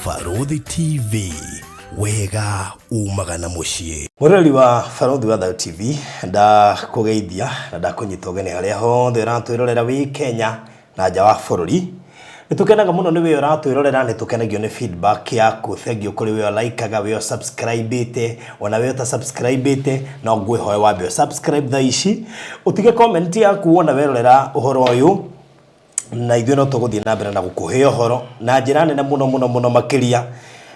Barũthi TV, wega umaga na mũciĩ. Mũrori wa Barũthi wa Thayũ TV, ndakũgeithia na ndakũnyita ũgeni harĩa hothe ũratwĩrorera wĩ Kenya na nja wa bũrũri. Nĩ tũkenaga mũno nĩ we ũratwĩrorera, nĩ tũkenagio nĩ feedback yaku. Thengiũ kũrĩ we ũlaikaga, we ũsubscribĩte, ona we ũtasubscribĩte, no ngwĩhoe wambe ũsubscribe thaa ici, ũtige comment yaku wona werorera ũhoro ũyũ, na ithuĩ no tũgũthiĩ na mbere na gũkũhe ũhoro na njĩra nene mũno mũno mũno makĩria.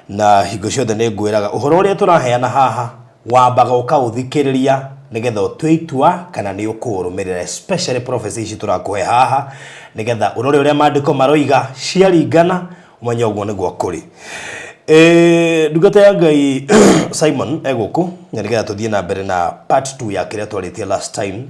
Na hingo ciothe nĩ ngwĩraga ũhoro ũrĩa tũraheana haha wambaga ũkaũthikĩrĩria nĩgetha ũtue itua kana nĩ ũkũũrũmĩrĩra, especially prophecy ici tũrakũhe haha, nĩgetha ũrore ũrĩa maandĩko maroiga, ciaringana ũmenye ũguo nĩguo kũrĩ. Ndungata ya Ngai Simon egũkũ na nĩgetha tũthiĩ na mbere na part 2 ya kĩrĩa twarĩtie last time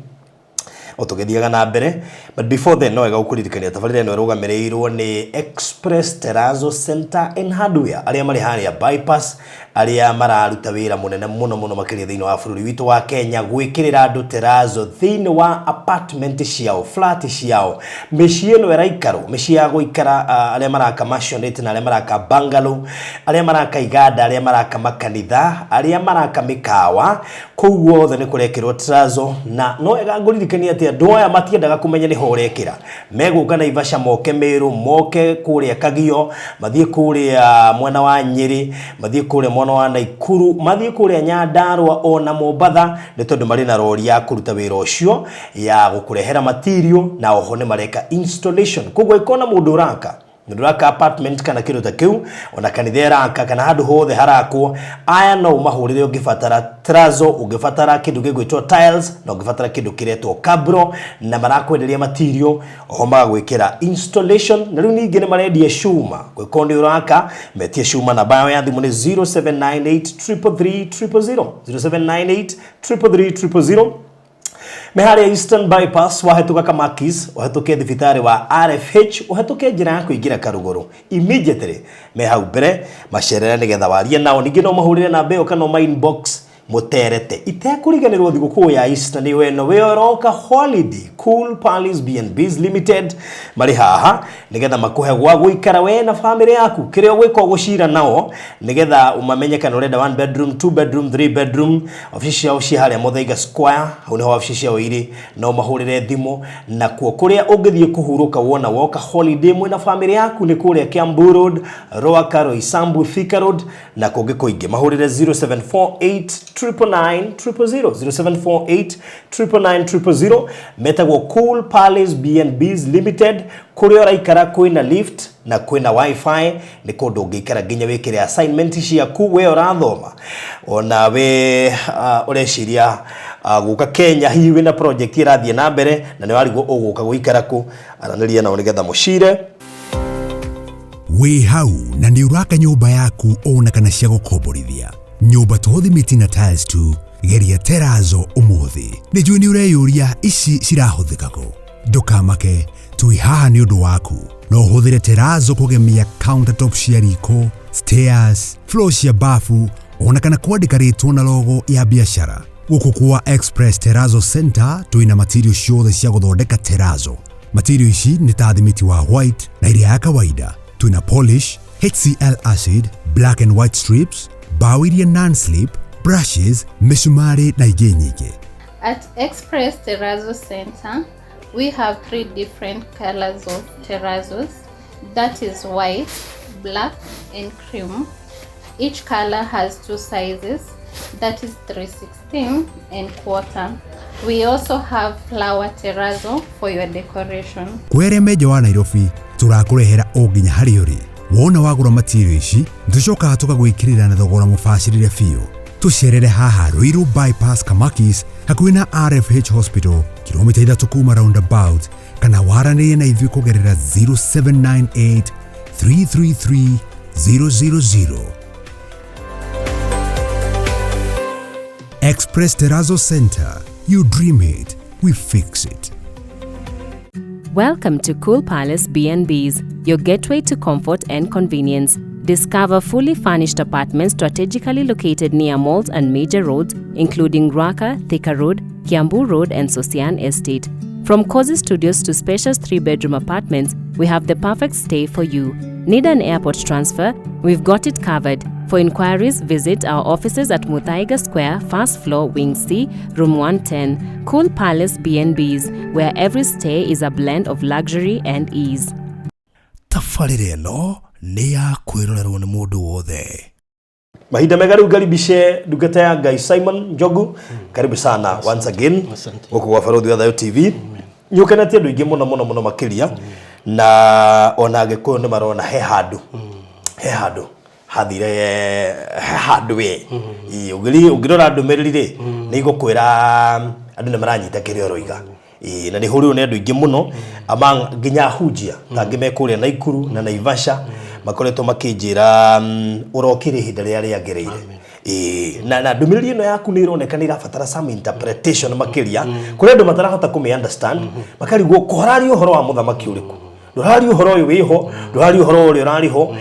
o tũgĩthiaga na mbere. But before then, no wega gũkũririkania tabarĩra ĩno ĩrũgamĩrĩirwo nĩ Express Terrazzo Center and Hardware, arĩa marĩ harĩa bypass, arĩa mararuta wĩra mũnene mũno mũno makĩria thĩinĩ wa bũrũri witũ wa Kenya, gwĩkĩrĩra andũ terrazzo thĩinĩ wa apartment ciao, flat ciao, mĩciĩ ĩno ĩraikarwo, mĩciĩ ya gũikara, arĩa maraka maisonette na arĩa maraka bungalow, arĩa maraka iganda, arĩa maraka makanitha, arĩa maraka mĩkawa, kũu guothe nĩ kũrekĩrwo terrazzo. Na no wega ngũririkania atĩ andũ aya matiendaga kũmenya nĩho ũrekĩra. Megũka Naivasha, moke Meru, moke kũrĩa Kagio, mathiĩ kũrĩa mwena wa Nyĩrĩ, mathiĩ kũrĩa mwena wa Naikuru, mathiĩ kũrĩa Nyandarua ona Mombatha, nĩ tondũ marĩ na rori ya kũruta wĩra ũcio ya gũkũrehera material, na oho nĩ mareka installation. Koguo ĩkona mũndũ ũraka, mũndũ ũraka apartment kana kĩndũ ta kĩu, ona kanitha ĩraka kana handũ hothe harakwo, aya no ũmahũrĩre ũngĩbatara terrazzo, ũngĩbatara kĩndũ gĩgwĩtwo tiles, na ũngĩbatara kĩndũ kĩretwo cabro, na marakwenderia material, oho magagwĩkĩra installation. Na rĩu ningĩ nĩ marendia cuma, gwĩkorwo nĩ ũraka, metie cuma. Namba yao ya thimũ nĩ 0798 333 000, 0798 333 000. Me harĩa Eastern Bypass, wahĩtũka Kamakis, ũhĩtũke thibitarĩ wa RFH, ũhĩtũke njĩra ya kũingĩra Karũgũrũ, immediately me hau mbere. Macerere nĩgetha warie nao. Ningĩ no mahũrĩre namba ĩyo kana ũma inbox mũterete. Itekũriganĩrwo, thigũkũ ya Easter nĩyo ĩno, wĩ ũroka holiday, Cool Palace B&Bs Limited marĩ haha nĩgetha makũhe gwa gũikara we na famĩlĩ yaku. Kĩrĩa ũgwĩka, ũgũcira nao nĩgetha ũmamenye kana ũrenda one bedroom, two bedroom, three bedroom. Obici ciao ciĩ harĩa Muthaiga Square, hau nĩho obici ciao irĩ. No mahũrĩre thimũ. Nakuo kũrĩa ũngĩthiĩ kũhurũka wona woka holiday mwĩna famĩlĩ yaku nĩ kũrĩa Kiambu Road, Ruaka, Roysambu, Thika Road na kũngĩ kũingĩ. Mahũrĩre 0748 999 000, 0748 999 000. Metagwo Cool Palace B&Bs Limited. Kũrĩa ũraikara kwĩna lift na kwĩna wifi, nĩ kũndũ ũngĩikara nginya wĩkĩre assignment ciaku, we ũrathoma, ona we ũreciria gũka Kenya, hihi wĩna project ĩrathiĩ na mbere na nĩ warigwo ũgũka gũikara kũ, aranĩria nao nĩgetha mũcire. Wĩ hau na nĩ ũraka nyũmba yaku ona kana cia gũkomborithia nyũmba, to thimiti na tiles tu, geria terrazzo ũmũthĩ. Nĩ njũĩ nĩ ũreyũria ici cirahũthĩka kũ. Ndũkamake, twĩ haha nĩ ũndũ waku. No ũhũthĩre terrazzo kũgemia countertop cia riko, stairs, floor cia bafu, ona kana kwandĩka rĩtwa na logo ya biacara. Gũkũ kwa Express Terrazzo Center twĩna material ciothe cia gũthondeka terrazzo. Material ici nĩ ta thimiti wa white na ĩrĩa ya kawaida, twĩna polish, HCl acid, black and white strips, bao iria non-slip, brushes, mĩcumarĩ na ingĩ nyingĩ. At Express Terrazzo Center, we have three different colors of terrazzos. That is white, black, and cream. Each color has two sizes, that is 316 and quarter. We also have flower terrazzo for your decoration. Kwĩ menja wa Nairobi, tũrakũrehera o nginya harĩa ũrĩ. Wona wagũra material ici, tũcokaga tũgagwĩkĩrĩra na thogora mũbacĩrĩre biũ. Tũcerere haha Ruiru Bypass, Kamakis, hakuhĩ na RFH Hospital, kilomita 3 kuma roundabout, kana waranĩrie na ithuĩ kũgerera 0798 333 000. Express Terrazzo Center. You dream it, we fix it. Welcome to Cool Palace B&Bs, your gateway to comfort and convenience. Discover fully furnished apartments strategically located near malls and major roads, including Ruaka, Thika Road, Kiambu Road, and Sosian Estate. From cozy studios to spacious three-bedroom apartments, we have the perfect stay for you. Need an airport transfer? We've got it covered. For inquiries, visit our offices at Muthaiga Square, first floor, Wing C, Room 110, Cool Palace B&Bs, where every stay is a blend of luxury and ease. Tabarĩra ĩno nĩ ya kwĩrorerwo nĩ mũndũ wothe. Mahinda mega rĩu ngaribishe ndungata ya Ngai Simon Njogu. Karibu sana once again gũkũ gwa Barũthi wa Thayũ TV. Nĩ ũkenetie andũ aingĩ mũno mũno mũno makĩria, na ona Agĩkũyũ nĩ marona he handũ, he handũ hathire, he handũ we. Ĩĩ, ũngĩrora ndũmĩrĩri rĩ, nĩ igũkwĩra andũ nĩ maranyita kĩrĩa ũroiga. Ĩĩ, na nĩ hũrĩrwo nĩ andũ aingĩ mũno, among nginya ahunjia tangĩ me kũrĩa Naikuru na Naivasha makoretwo makĩnjĩra ũrokire ihinda rĩrĩa rĩagĩrĩire. Ĩĩ, na ndũmĩrĩri ĩno yaku nĩ ĩroneka nĩ ĩrabatara some interpretation makĩria kũrĩ andũ matarahota kũmĩ understand, makarigwo kũhararia ũhoro wa mũthamaki ũrĩkũ, ndũraria ũhoro ũyũ wĩho, ndũraria ũhoro ũrĩa ũrarĩ ho.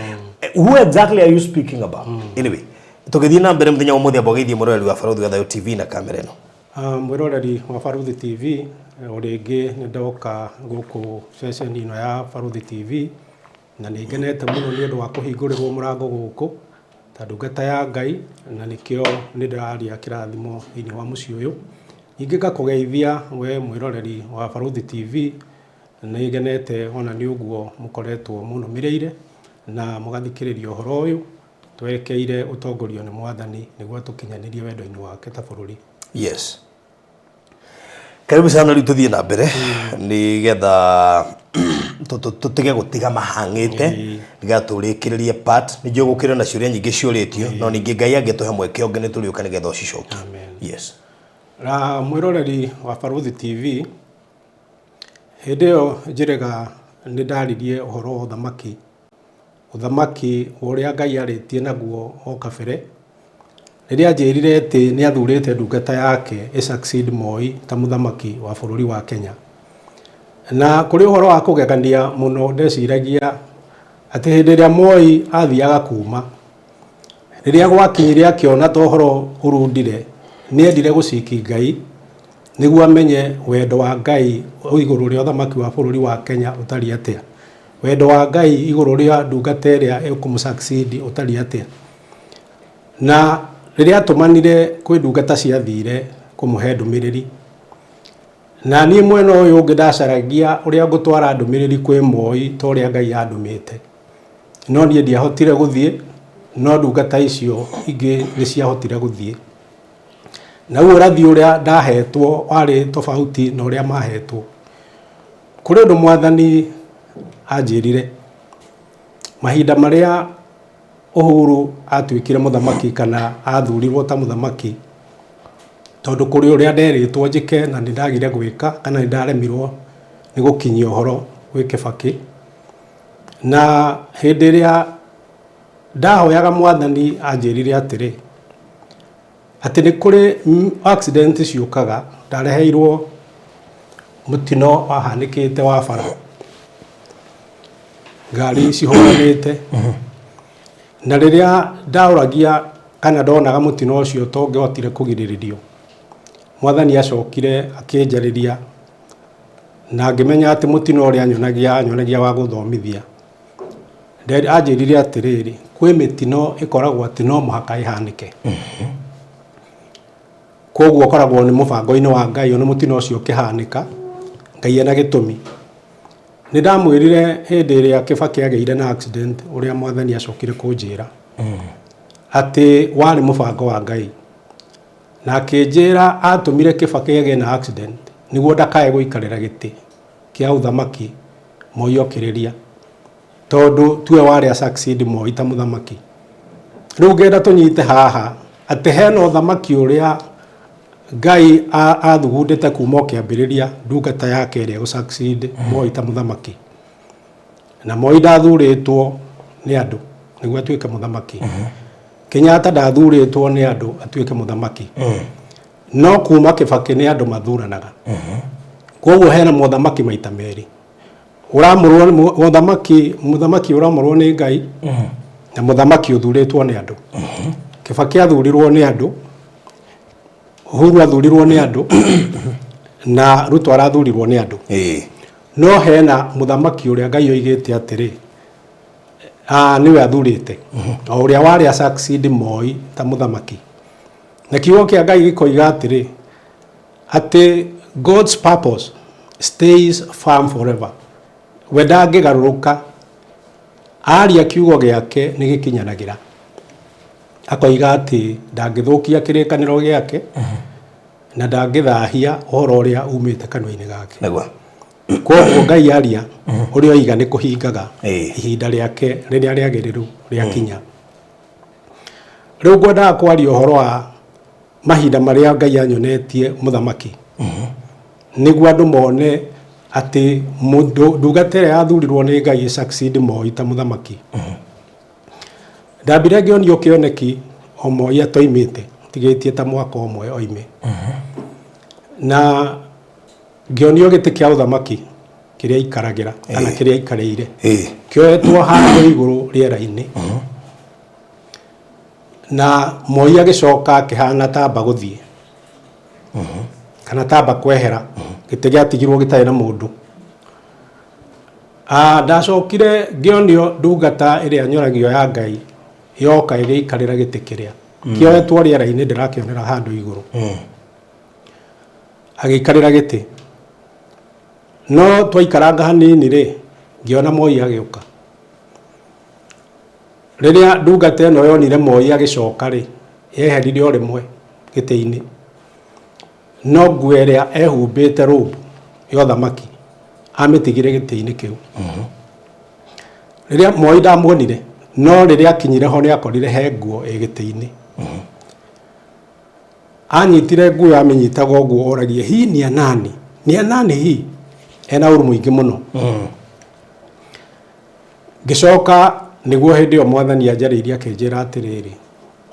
Who exactly are you speaking about? Anyway, tũgĩthiĩ na mbere, mũthenya wa ũmũthĩ amba ũgeithie mũroreri wa Barũthi wa Thayũ TV na kamera ĩno. Mwĩroreri wa Barũthi TV, o rĩngĩ nĩ ndoka gũkũ ceceni ĩno ya Barũthi TV, na nĩ ngenete mũno nĩ ũndũ wa kũhingũrĩrwo mũrango gũkũ ta ndungata ya Ngai, na nĩkĩo nĩ ndĩraria kĩrathimo thĩinĩ wa mũciĩ ũyũ. Ningĩ ngakũgeithia we mwĩroreri wa Barũthi TV, nĩ ngenete ona nĩ ũguo mũkoretwo mũnũmĩrĩire na mũgathikĩrĩria ũhoro ũyũ twerekeire ũtongorio nĩ Mwathani nĩguo tũkinyanĩrie wendo-inĩ wake ta bũrũri. Yes, karibu sana. Rĩu tũthiĩ na mbere nĩgetha tũtige gũtiga mahang'ĩte, nĩgetha tũrĩkĩrĩrie part. Nĩ njũĩ gũkĩrĩ na ciũria nyingĩ ciũrĩtio, no ningĩ Ngai angĩtũhe mweke ũngĩ nĩ tũrĩũka nĩgetha ũcicokie. Amen. Yes. Na mwĩroreri wa Barũthi TV, hĩndĩ ĩyo njĩrĩga nĩ ndaririe ũhoro wa ũthamaki, ũthamaki wa ũrĩa Ngai arĩtie naguo o kabere, rĩrĩa anjĩrire atĩ nĩ athurĩte ndungata yake ĩ succeed Moi ta mũthamaki wa bũrũri wa Kenya. Na kũrĩ ũhoro wa kũgegania mũno, ndeciragia atĩ hĩndĩ ĩrĩa Moi athiaga kuma, rĩrĩa gwakinyire akĩona ta ũhoro ũrundire, nĩ endire gũciki Ngai nĩguo amenye wendo wa Ngai igũrũ rĩa ũthamaki wa bũrũri wa Kenya ũtariĩ atĩa, wendo wa Ngai igũrũ rĩa ndungata ĩrĩa ĩkũmũ succeed ũtariĩ atĩa. Na rĩrĩa atũmanire kwĩ ndungata ciathire kũmũhe ndũmĩrĩri, na niĩ mwena ũyũ ũngĩ ndacaragia ũrĩa ngũtwara ndũmĩrĩri kwĩ Moi ta ũrĩa Ngai andũmĩte, no niĩ ndiahotire gũthiĩ, no ndungata icio ingĩ nĩ ciahotire gũthiĩ. Naguo ũrathi ũrĩa ndahetwo warĩ tofauti na ũrĩa mahetwo. Kũrĩ ũndũ Mwathani anjĩrire mahinda marĩa Uhuru atuĩkire mũthamaki kana athurirwo ta mũthamaki, tondũ kũrĩ ũrĩa nderĩtwo njĩke na nĩ ndagire gwĩka kana nĩ ndaremirwo nĩ gũkinyia ũhoro gwĩ Kĩbakĩ. Na hĩndĩ ĩrĩa ndahoyaga, Mwathani anjĩrire atĩrĩ, atĩ nĩ kũrĩ accident ciũkaga. Ndareheirwo mũtino wahanĩkĩte wa bara, ngari cihũranĩte, na rĩrĩa ndaũragia kana ndonaga mũtino ũcio tongĩhotire kũgirĩrĩrio, Mwathani acokire akĩnjarĩria na ngĩmenya atĩ mũtino ũrĩa anyonagia, anyonagia wa gũthomithia. Anjĩrire atĩrĩrĩ, kwĩ mĩtino ĩkoragwo atĩ no mũhaka ĩhanĩke, koguo ũkoragwo nĩ mũbango-inĩ wa Ngai. Ona mũtino ũcio ũkĩhanĩka, Ngai ena gĩtũmi. Nĩ ndamwĩrire hĩndĩ ĩrĩa Kĩbakĩ agĩire na accident, ũrĩa Mwathani acokire kũnjĩra atĩ warĩ mũbango wa Ngai, na akĩnjĩra atũmire Kĩbakĩ agĩe na accident nĩguo ndakae gũikarĩra gĩtĩ kĩa ũthamaki Moi okĩrĩria, tondũ tuwe warĩ a succeed Moi ta mũthamaki. Rĩu ngenda tũnyite haha atĩ hena ũthamaki ũrĩa Ngai athugundĩte kuma o kĩambĩrĩria, ndungata yake ĩrĩa ĩgũ succeed Moi ta mũthamaki. Na Moi ndathurĩtwo nĩ andũ nĩguo atuĩke mũthamaki, Kenyatta ndathurĩtwo nĩ andũ atuĩke mũthamaki, no kuma Kĩbakĩ nĩ andũ mathuranaga. Koguo hena mothamaki maita merĩ ũramũrwo, mũthamaki ũramũrwo nĩ Ngai na mũthamaki ũthurĩtwo nĩ andũ. Kĩbakĩ athurirwo nĩ andũ, Uhuru athurirwo nĩ andũ, na Ruto arathurirwo nĩ andũ. No hena mũthamaki ũrĩa Ngai oigĩte atĩrĩ, Nĩwe athurĩte o ũrĩa warĩ a succeed Moi ta mũthamaki. Na kiugo kĩa Ngai gĩkoiga atĩrĩ, atĩ God's purpose stays firm forever. We ndangĩgarũrũka, aria kiugo gĩake nĩ gĩkinyanagĩra. Akoiga atĩ ndangĩthũkia kĩrĩkanĩro gĩake na ndangĩthahia ũhoro ũrĩa umĩte kanua-inĩ gake. Nĩguo. Koguo Ngai aria, ũrĩa oiga nĩ kũhingaga ihinda rĩake rĩrĩa rĩagĩrĩru rĩakinya. Rĩu ngwendaga kwaria ũhoro wa mahinda marĩa Ngai anyonetie mũthamaki, nĩguo andũ mone atĩ mũndũ ndungata ĩrĩa yathurirwo nĩ Ngai ĩ succeed Moi ta mũthamaki. Ndambire ngĩonio kĩoneki o Moi atoimĩte, tigĩtie ta mwaka ũmwe oime, na ngĩonio gĩtĩ kĩa ũthamaki kĩrĩa aikaragĩra kana kĩrĩa aikarĩire, kĩoetwo handũ igũrũ rĩera-inĩ, na Moi agĩcoka akĩhana tamba gũthiĩ kana tamba kwehera, gĩtĩ gĩatigirwo gĩtarĩ na mũndũ. Ndacokire ngĩonio ndungata ĩrĩa nyoragio ya Ngai yoka ĩgĩikarĩra gĩtĩ kĩrĩa kĩoetwo rĩera-inĩ, ndĩrakĩonera handũ igũrũ, agĩikarĩra gĩtĩ. No twaikaranga hanini rĩ, ngĩona Moi agĩũka. Rĩrĩa ndungata ĩno yonire Moi agĩcoka rĩ, yeherire o rĩmwe gĩtĩ-inĩ, no nguo ĩrĩa ehumbĩte, robe ya ũthamaki, amĩtigire gĩtĩ-inĩ kĩu. Rĩrĩa Moi ndamuonire, no rĩrĩa akinyire ho nĩ akorire he nguo ĩ gĩtĩ-inĩ. Anyitire nguo, amĩnyitaga ũguo, oragie, "Hii ni ya nani? Ni ya nani hii?" Ena ũru mũingĩ mũno. Ngĩcoka nĩguo hĩndĩ ĩyo Mwathani anjarĩirie akĩnjĩra atĩrĩrĩ,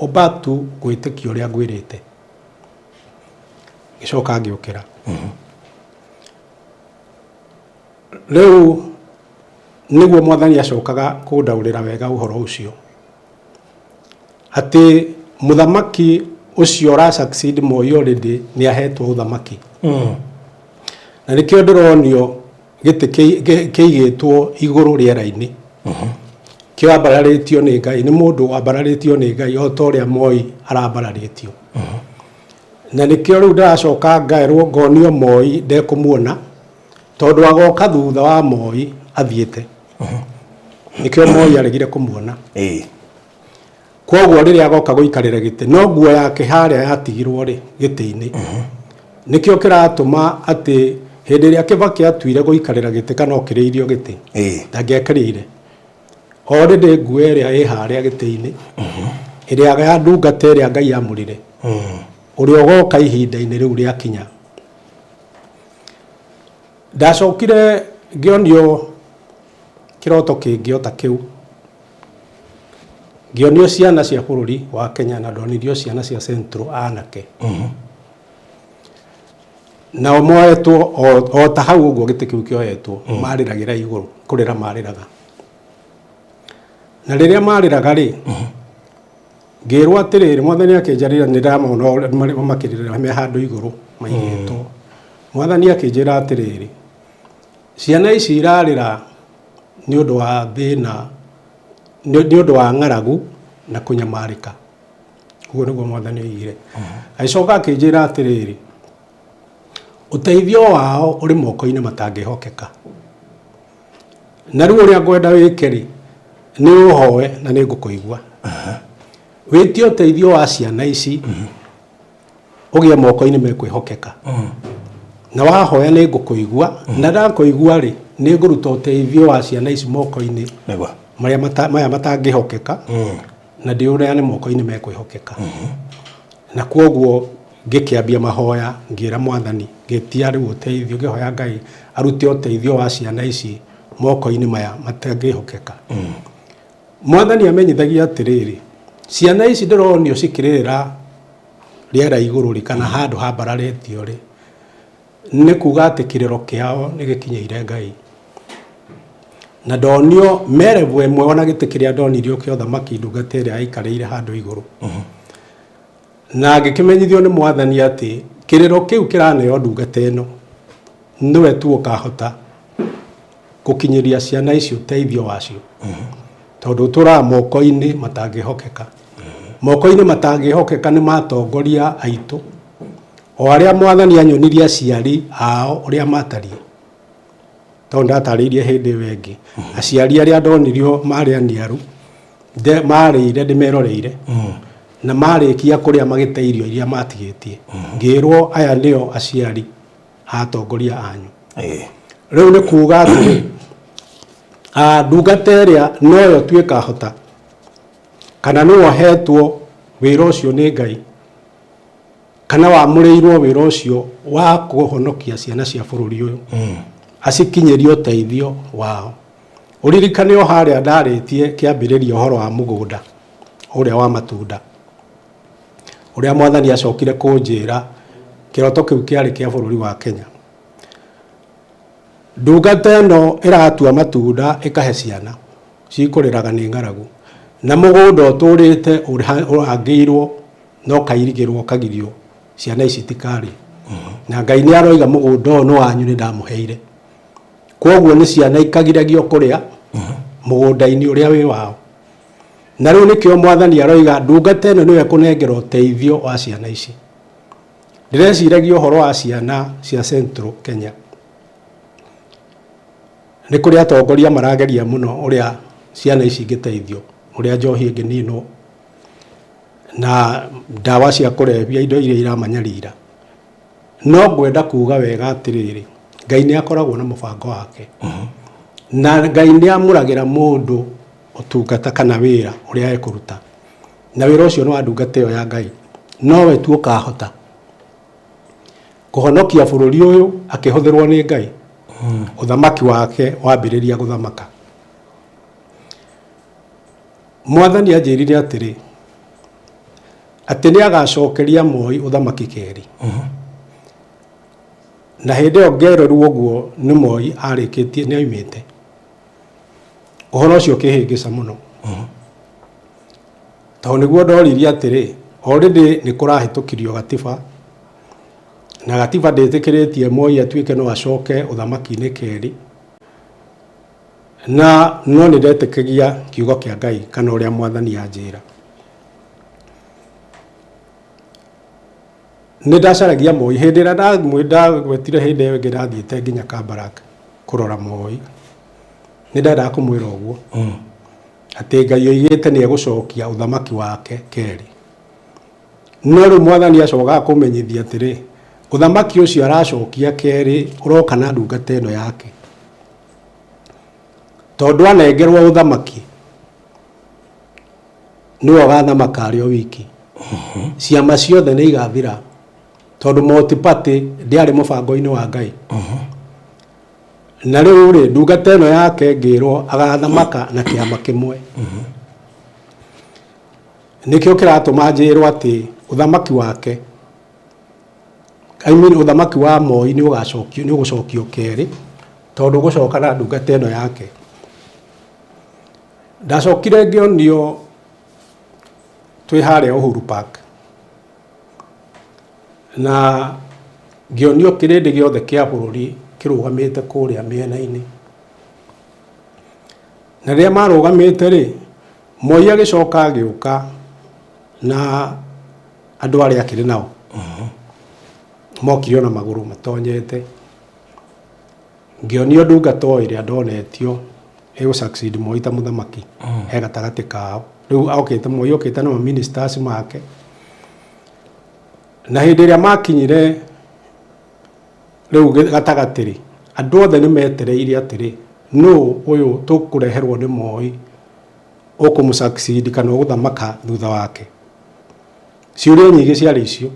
"Ũmba tu gwĩtĩkia ũrĩa ngwĩrĩte." Ngĩcoka ngĩũkĩra. Rĩu nĩguo Mwathani acokaga kũndaũrĩra wega ũhoro ũcio, atĩ mũthamaki ũcio ũra succeed Moi already nĩ ahetwo ũthamaki, na nĩkĩo ndĩronio gĩtĩ kĩigĩtwo igũrũ rĩera-inĩ, kĩambararĩtio nĩ Ngai, nĩ mũndũ wambararĩtio nĩ Ngai o ta ũrĩa Moi arambararĩtio. Na nĩkĩo rĩu ndĩracoka ngaĩrwo, ngonio Moi ndekũmuona, tondũ agoka thutha wa Moi athiĩte. Nĩkĩo Moi aregire kũmuona. Koguo rĩrĩa agoka gũikarĩra gĩtĩ, no nguo yake harĩa yatigirwo rĩ gĩtĩ-inĩ, nĩkĩo kĩratũma atĩ hĩndĩ ĩrĩa Kĩbakĩ atuire gũikarĩra gĩtĩ kana okĩrĩirio gĩtĩ, ndangĩekĩrĩire already nguo ĩrĩa ĩ harĩa gĩtĩ-inĩ, ĩrĩa ya ndungata ĩrĩa Ngai amũrire, ũrĩa ũgoka ihinda-inĩ rĩu rĩakinya. Ndacokire ngĩonio kĩroto kĩngĩ o ta kĩu, ngĩonio ciana cia bũrũri wa Kenya, na ndonirio ciana cia Central, anake nao moetwo o ta hau ũguo gĩtĩ kĩu kĩoetwo, marĩragĩra igũrũ, kũrĩra marĩraga. Na rĩrĩa marĩraga rĩ, ngĩrwo atĩrĩrĩ, Mwathani akĩnjarĩria, nĩ ndamona makĩrĩra me handũ igũrũ maigĩtwo. Mwathani akĩnjĩra atĩrĩrĩ, ciana ici irarĩra nĩ ũndũ wa thĩna, nĩ ũndũ wa ng'aragu na kũnyamarĩka. Ũguo nĩguo Mwathani oigire. Agĩcoka akĩnjĩra atĩrĩrĩ, ũteithio wao ũrĩ moko-inĩ matangĩhokeka, na rĩu ũrĩa ngwenda wĩke rĩ, nĩ ũhoe na nĩ ngũkũigua, wĩtie ũteithio wa ciana ici ũgĩe moko-inĩ mekwĩhokeka, na wahoya nĩ ngũkũigua, na ndakũigua rĩ, nĩ ngũruta ũteithio wa ciana ici moko-inĩ marĩa maya matangĩhokeka, na ndĩũneane moko-inĩ mekwĩhokeka. Na kwoguo ngĩkĩambia mahoya, ngĩra Mwathani, ngĩtia rĩu ũteithio, ngĩhoya Ngai arute ũteithio wa ciana ici moko-inĩ maya matangĩhokeka. Mwathani amenyithagia atĩrĩrĩ, ciana ici ndĩronio cikĩrĩrĩra rĩera igũrũ rĩ, kana handũ hambararĩtio rĩ, nĩ kuga atĩ kĩrĩro kĩao nĩ gĩkinyĩire Ngai. Na ndonio merebu ĩmwe, ona gĩtĩ kĩrĩa ndonirio kĩa ũthamaki, ndungata ĩrĩa yaikarĩire handũ igũrũ, na ngĩkĩmenyithio nĩ Mwathani atĩ kĩrĩro kĩu kĩraneo ndungata ĩno, nĩwe tu ũkahota gũkinyĩria ciana ici ũteithio wacio. Tondũ ũtũraga moko-inĩ matangĩhokeka. Moko-inĩ matangĩhokeka nĩ matongoria aitũ, o arĩa mwathani anyonirie aciari ao ũrĩa matariĩ. Tondũ ndatarĩirie hĩndĩ ĩyo ĩngĩ, aciari arĩa ndonirio marĩ aniaru, marĩire ndĩmeroreire, na marĩkia kũrĩa magĩte irio iria matigĩtie. Ngĩrwo aya nĩo aciari a atongoria anyu. Rĩu nĩ kuga atĩrĩ, ndungata ĩrĩa noyo tu ĩkahota, kana nĩwe ũhetwo wĩra ũcio nĩ Ngai, kana wamũrĩirwo wĩra ũcio wa kũhonokia ciana cia bũrũri ũyũ, acikinyĩrie ũteithio wao. Ũririkane o harĩa ndarĩtie kĩambĩrĩria ũhoro wa mũgũnda ũrĩa wa matunda, ũrĩa mwathani acokire kũnjĩra kĩroto kĩu kĩarĩ kĩa bũrũri wa Kenya. Ndungata ĩno ĩratua matunda ĩkahe ciana cikũrĩraga nĩ ng'aragu, na mũgũnda ũtũrĩte ũrangĩirwo na ũkairigĩrwo ũkagirio ciana ici itikarĩe. Na Ngai nĩ aroiga mũgũnda ũyũ nĩ wanyu nĩ ndamũheire. Kwoguo nĩ ciana ikagiragio kũrĩa mũgũnda-inĩ ũrĩa wĩ wao. Na rĩu nĩkĩo mwathani aroiga ndungata ĩno nĩyo ĩkũnengera ũteithio wa ciana ici. Ndĩreciragia ũhoro wa ciana cia Central Kenya. Nĩ kũrĩ atongoria marageria mũno ũrĩa ciana ici ingĩteithio, ũrĩa njohi ĩngĩninwo na ndawa cia kũrebia indo iria iramanyarira. No ngwenda kuga wega atĩrĩrĩ, Ngai nĩ akoragwo na mũbango wake. Na Ngai nĩ amũragĩra mũndũ ũtungata kana wĩra ũrĩa ekũruta. Na wĩra ũcio nĩ wa ndungata ĩyo ya Ngai. Nowe tu ũkahota kũhonokia bũrũri ũyũ akĩhũthĩrwo nĩ Ngai. Ũthamaki wake wambĩrĩria gũthamaka. Mwathani anjĩrire atĩrĩ, atĩ nĩ agacokeria Moi ũthamaki kerĩ. Na hĩndĩ ĩyo ngerorwo ũguo nĩ Moi arĩkĩtie nĩ oimĩte. Ũhoro ũcio ũkĩhĩngĩca mũno. Tondũ nĩguo ndoririe atĩrĩ, already nĩ kũrahĩtũkirio gatiba, na gatiba ndĩtĩkĩrĩtie Moi atuĩke no acoke ũthamaki-inĩ kerĩ. Na no nĩ ndetĩkagia kiugo kĩa Ngai kana ũrĩa mwathani anjĩra. Nĩ ndacaragia Moi hĩndĩ ĩrĩa ndagwetire hĩndĩ ĩyo ĩngĩ ndathiĩte nginya Kabarak kũrora Moi. Nĩ ndendaga kũmwĩra ũguo atĩ Ngai oigĩte nĩ egũcokia ũthamaki wake kerĩ. No rĩu mwathani acokaga kũmenyithia atĩrĩ, ũthamaki ũcio aracokia kerĩ ũroka na ndungata ĩno yake. Tondũ anengerwo ũthamaki nĩwe ũgathamaka arĩ o wiki. Ciama ciothe nĩ igathira tondũ multi-party ndĩarĩ mũbango-inĩ wa Ngai. Na rĩu rĩ, ndungata ĩno yake ngĩrwo agathamaka na kĩama kĩmwe. Nĩkĩo kĩratũma njĩrwo atĩ ũthamaki wake, I mean ũthamaki wa Moi nĩ ũgacokio, nĩ ũgũcokio kerĩ tondũ ũgũcoka na ndungata ĩno yake. Ndacokire ngĩonio twĩ harĩa Uhuru Park na ngĩonio kĩrĩndĩ gĩothe kĩa bũrũri kĩrũgamĩte kũrĩa mĩena-inĩ. Na rĩrĩa marũgamĩte rĩ, Moi agĩcoka agĩũka na andũ arĩa akĩrĩ nao. Mokire ona magũrũ matonyete. Ngĩonio ndungata o ĩrĩa ndonetio ĩgũ succeed Moi ta mũthamaki he gatagatĩ kao. Rĩu okĩte Moi okĩte na ministers make. Na hĩndĩ ĩrĩa makinyire rĩu gatagatĩ rĩ, andũ othe nĩ metereire atĩrĩ, nũ ũyũ tũkũreherwo nĩ Moi ũkũmũ succeed kana ũgũthamaka thutha wake. Ciũria nyingĩ ciarĩ icio.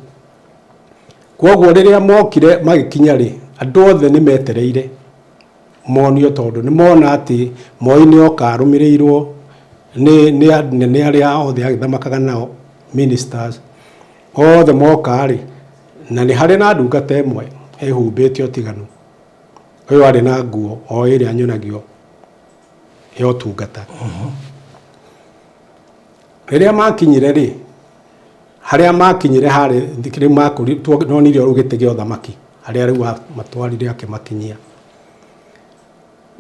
Kwoguo rĩrĩa mokire magĩkinya rĩ, andũ othe nĩ metereire monio tondũ nĩ mona atĩ Moi nĩ oka arũmĩrĩirwo nĩ anene arĩa othe agĩthamakaga nao, ministers, othe moka rĩ, na nĩ harĩ na ndungata ĩmwe ĩhumbĩte ũtiganu. Ũyũ arĩ na nguo o ĩrĩa nyonagio ya ũtungata. Rĩrĩa makinyire rĩ, harĩa makinyire harĩ rĩu makũri nonire rĩu gĩtĩ gĩa ũthamaki harĩa rĩu amatwarire akĩmakinyia.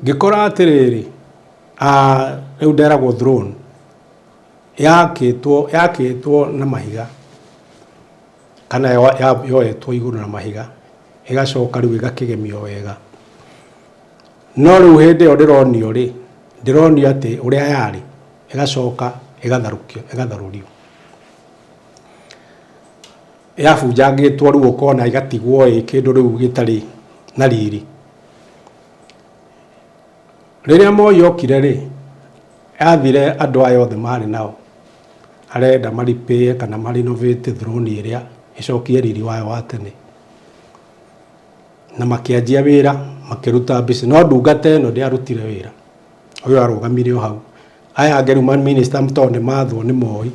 Ngĩkora atĩrĩrĩ, Rĩu nderagwo throne yakĩtwo yakĩtwo na mahiga kana yoetwo igũrũ na mahiga ĩgacoka rĩu ĩgakĩgemio wega. No rĩu hĩndĩ ĩyo ndĩronio rĩ, ndĩronio atĩ ũrĩa yarĩ ĩgacoka ĩgatharũkio ĩgatharũrio. Yabunjangĩtwo rĩu ũkona ĩgatigwo ĩ kĩndũ rĩu gĩtarĩ na riri. Rĩrĩa Moi okire rĩ, athire andũ aya othe marĩ nao, arenda maripĩe kana ma renovate throne ĩrĩa ĩcokie riri wayo wa tene. Na makĩanjia wĩra, makĩruta mbica, no ndungata ĩno ndĩarutire wĩra, ũyũ arũgamire o hau. Aya angĩ rĩu ma minister tondũ nĩ mathwo nĩ Moi,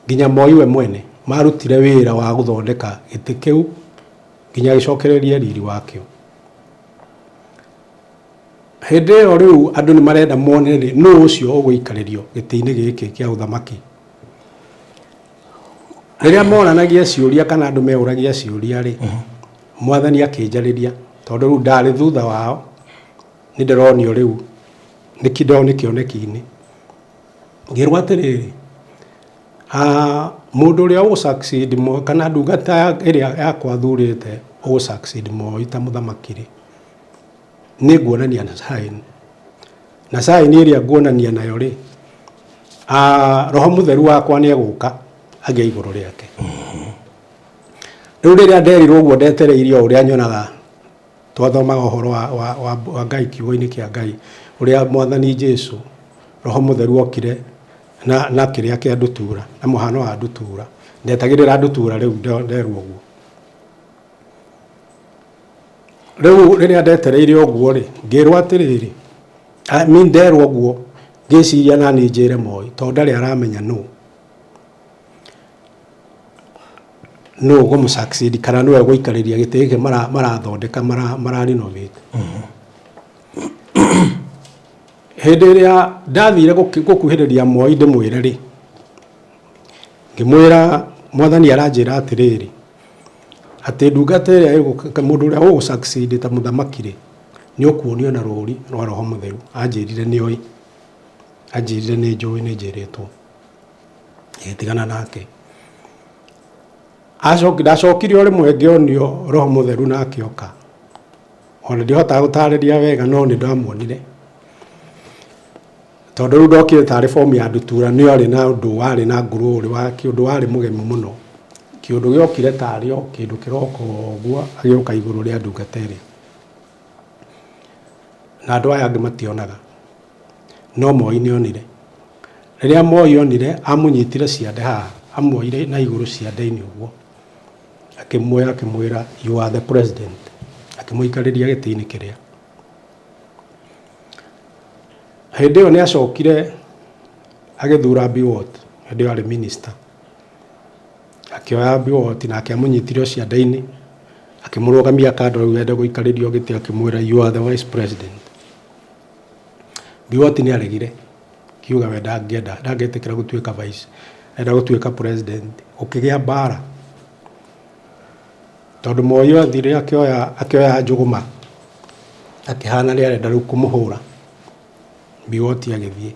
nginya Moi we mwene, marutire wĩra wa gũthondeka gĩtĩ kĩu nginya gĩcokererie riri wakĩo. Hĩndĩ ĩyo rĩu andũ nĩ marenda mone rĩ, nũ ũcio ũgũikarĩrio gĩtĩ-inĩ gĩkĩ kĩa ũthamaki. Rĩrĩa moranagia ciũria kana andũ meũragia ciũria rĩ, Mwathani akĩnjarĩria tondũ rĩu ndarĩ thutha wao, nĩ ndĩronio rĩu nĩ nĩ kĩoneki-inĩ. Ngĩrwo atĩrĩrĩ, mũndũ ũrĩa ũgũ succeed Moi kana ndungata ĩrĩa yakwa thurĩte ũgũ succeed Moi ta mũthamaki rĩ, nĩ nguonania na sign. Na sign ĩrĩa nguonania nayo rĩ, Roho Mũtheru wakwa nĩ egũka agĩe igũrũ rĩake. Rĩu rĩrĩa nderirwo ũguo ndetereire o ũrĩa nyonaga twathomaga ũhoro wa, wa, wa, wa Ngai kiugo-inĩ kĩa Ngai ũrĩa Mwathani Jesu Roho Mũtheru okire na, na kĩrĩa kĩa ndutura na mũhano wa ndutura. Ndetagĩrĩra ndutura rĩu nderwo ũguo. Rĩu rĩrĩa ndetereire ũguo rĩ, ngĩrwo atĩrĩrĩ, I mean nderwo ũguo ngĩciria nani njĩre Moi tondũ ndarĩ aramenya nũ nũ ũkũmũ succeed kana nĩwe ũgũikarĩria gĩtĩ gĩkĩ marathondeka mara renovate. Hĩndĩ ĩrĩa ndathire gũkuhĩrĩria Moi ndĩmwĩre rĩ, ngĩmwĩra Mwathani aranjĩra atĩrĩrĩ, atĩ ndungata ĩrĩa ĩgũka mũndũ ũrĩa ũgũ succeed ta mũthamaki rĩ, nĩ ũkuonio na rũri rwa Roho Mũtheru. Anjĩrire nĩ oĩ, anjĩrire nĩ njũĩ nĩ njĩrĩtwo. Ngĩtigana nake. Acoki ndacokire o rĩmwe ngĩonio Roho Mũtheru na akĩoka. Ona ndihotaga gũtarĩria wega no nĩ ndamuonire. Tondũ rĩu ndokire tarĩ fomu ya ndutura nĩ arĩ na ũndũ warĩ na ngurũrĩ wa kĩũndũ warĩ mũgemu mũno. Kĩũndũ gĩokire tarĩ o kĩndũ kĩroka ũguo agĩũka igũrũ rĩa ndungata ĩrĩa. Na andũ aya angĩ mationaga. No Moi nĩ onire. Rĩrĩa Moi onire, amũnyitire ciande haha, amuoire na igũrũ ciande-inĩ ũguo. Akĩmuoya akĩmwĩra you are the president. Akĩmũikarĩria gĩtĩ-inĩ kĩrĩa. Hĩndĩ ĩyo nĩ acokire agĩthura Biwott, hĩndĩ ĩyo arĩ minister. Akĩoya Biwott nake amũnyitire o ciande-inĩ, akĩmũrũgamia kando rĩu ende gũikarĩrio gĩtĩ akĩmwĩra you are the vice president. Biwott nĩ aregire, akiuga we ndangĩenda, ndangĩtĩkĩra gũtuĩka vice, arenda gũtuĩka president. Gũkĩgĩa mbara. Tondũ Moi athire akĩoya akĩoya njũgũma akĩhana nĩ arenda rĩu kũmũhũra. Biwott agĩthiĩ.